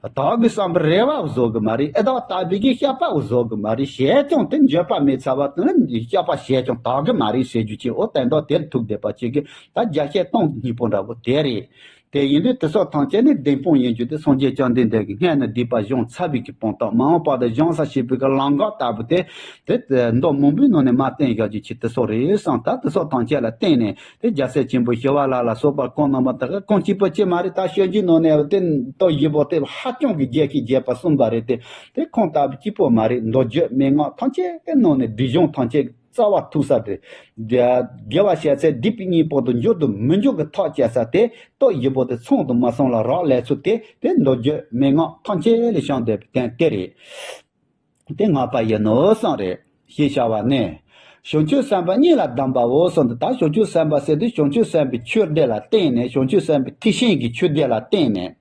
དག་གི་བསམ་པའི་རེ་བ་བཟོ་གི་མ་རེད། ཨེ་དག་དག་པའི་གི་བཤགས་པ་བཟོ་གི་མ་རེད། བྱས་ཀྱང་དེ་འགྱོད་པ་མེད་ཚར་བ་དེ་ནི་བཤགས་པ་བྱས་ཀྱང་དག་གི་མ་རེད་ཟེར་རྒྱུ་ཅིག་འོ་དེ་འདྲ་དེར་ཐུག་བསྡད་པ་ཅིག་གི་ད་རྒྱ་སྐྱེད་སྟོང་གཉིས་པོ་འདྲ་པོ་དེ་རེད། དེ་ཡིན་དུས་དེ་སོགས་ཐམས་ཅད་ནི་བདེན་དཔང་ཡིན་རྒྱུ་དེ་སངས་རྒྱས་བཅོམ་ལྡན་འདས་ཀྱིས་སྔོན་ནས་སྡིག་པ་སྦྱོང་ཚར་བའི་གི་དཔང་རྟགས། མ་འོངས་པ་དུ་སྦྱོང་ས་བྱེད་པའི་གི་ལམ་ཁ་ལྟ་བུ་དེ་དེ་མདོ་མང་པོའི་ནང་ནས་མར་བསྟན་བཞག་རྒྱུ་ཅིག་དེ་སོགས་རེད་བསམ། ད་དེ་སོགས་ཐམས་ཅད་ལ་བརྟེན་ནས་དེ་རྒྱལ་སྲས་ཆེན་པོ་ཞི་བ་ལྷ་ལ་སོགས་པ་ཁོང་རྣམ་པ་དག་གིས་ཁོང་གཅིག་པོ་གཅིག་མ་རེད། ད་སྤྱོད་འཇུག་ནང་ནས་དེ་མདོ་བཞི་པོ་དེ་ཧ་ཅང་གི་རྒྱས་ཤིང་རྒྱས་པ་གསུངས་པ་རེད་དེ། དེ་ཁོང་ལྟ་བུ་གཅིག་པོ་མ་རེད། མདོ་རྒྱུད་མན་ངག་ཐམས་ཅད་ཀྱི་ནང་ནས་སྡིག་སྦྱོང་ཐམས་ཅད་རྩ་བ་ཐུག་ས་དེ། དགེ་བ་བྱས་ཚད་སྡིག་པའི་གཉེན་པོ་དུ་འགྱུར་དང་མི་འགྱུར་གྱི་ཐག་བཅད་ས་དེ་སྟོབས་ཡོད་པོ་དེ་ཚང་དང་མ་ཚང་ལ་རག་ལས་ཚུལ་དེ་དེ་མདོ་རྒྱུད་མན་ངག་ཐམས་ཅད་ལས་བྱུང་བསྡད་པའི་དོན་དེ་རེད། དེ་ལྔ་པ་ཡིན་ནོ་གསུངས་རེད། ཞེས་བྱ་བ་ནས། བྱང་ཆུབ་སེམས་དཔའ་གཉིས་ལ་གདམས་པའོ་གསུངས་འདུག་ད་བྱང་ཆུབ་སེམས་དཔའ་ཟེར་དུས་བྱང་ཆུབ་སེམས་དཔའི་ཆོས་སྡེ་ལ་བརྟེན་ནས། བྱང་ཆུབ་སེམས་དཔའི་ཐེག་ཆེན་གྱི་ཆོས་སྡེ་ལ་བརྟེན་ནས།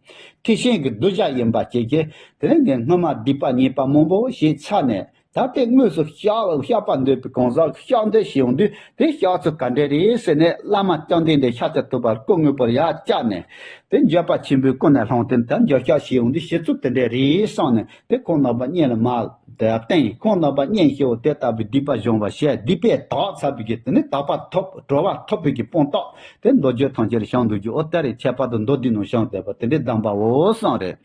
ཐེག་ཆེན་གྱི་གདུལ་བྱ་ཡིན་པ་བཅས་ཀྱིས་དེ་ནས་ངས་སྔོན་མ་སྡིག་པ་ཉེས་པ་མང་པོ་བྱས་ཚར་ནས། ད་ལྟའི་དངོས་སུ་བཤགས་བཤགས་པ་འདོད་པའི་གང་ཟག་གིས་བཤགས་འདོད་བྱེད་ཡོང་དུས་དེ་བཤགས་ཚུལ་ག་འདྲ་རེད་ཟེར་ནས་བླ་མ་བཅོམ་ལྡན་འདས་ཤཱཀྱ་ཐུབ་པ་སྐུ་དངོས་པོར་ཡར་བཅར་ནས། དེ་འགྱོད་པ་ཆེན་པོའི་སྒོ་ནས་ལྷུང་སྟེ་ད་འགྱོད་བཤགས་བྱེད་ཡོང་དུས་བྱེད་ཚུལ་དེ་འདྲ་རེད་བསམ་ནས་དེ་ཁོང་རྣམ་པ་གཉིས་ལ་མར་དེ་བསྟན། ཁོང་རྣམ་པ་གཉིས་ཀྱིས་འོ་དེ་ལྟ་བུའི་སྡིག་པ་སྦྱོང་བ་བྱས། སྡིག་པས་དག་ཚར་བའི་གི་དེ་ནི་དག་པ་ཐོབ་གྲོལ་བ་ཐོབ་པའི་གི་དཔང་རྟགས་དེ་མདོ་རྒྱུད་ཐམས་ཅད་ལ་བྱུང་འདུག་རྒྱུ་འོ་ད་རེས་ཁྱད་པར་དུ་མདོ་འདི་ནང་བྱུང་བསྡད་པ་དེ་འདྲའི་གདམས་པའོ་གསུངས་རེད།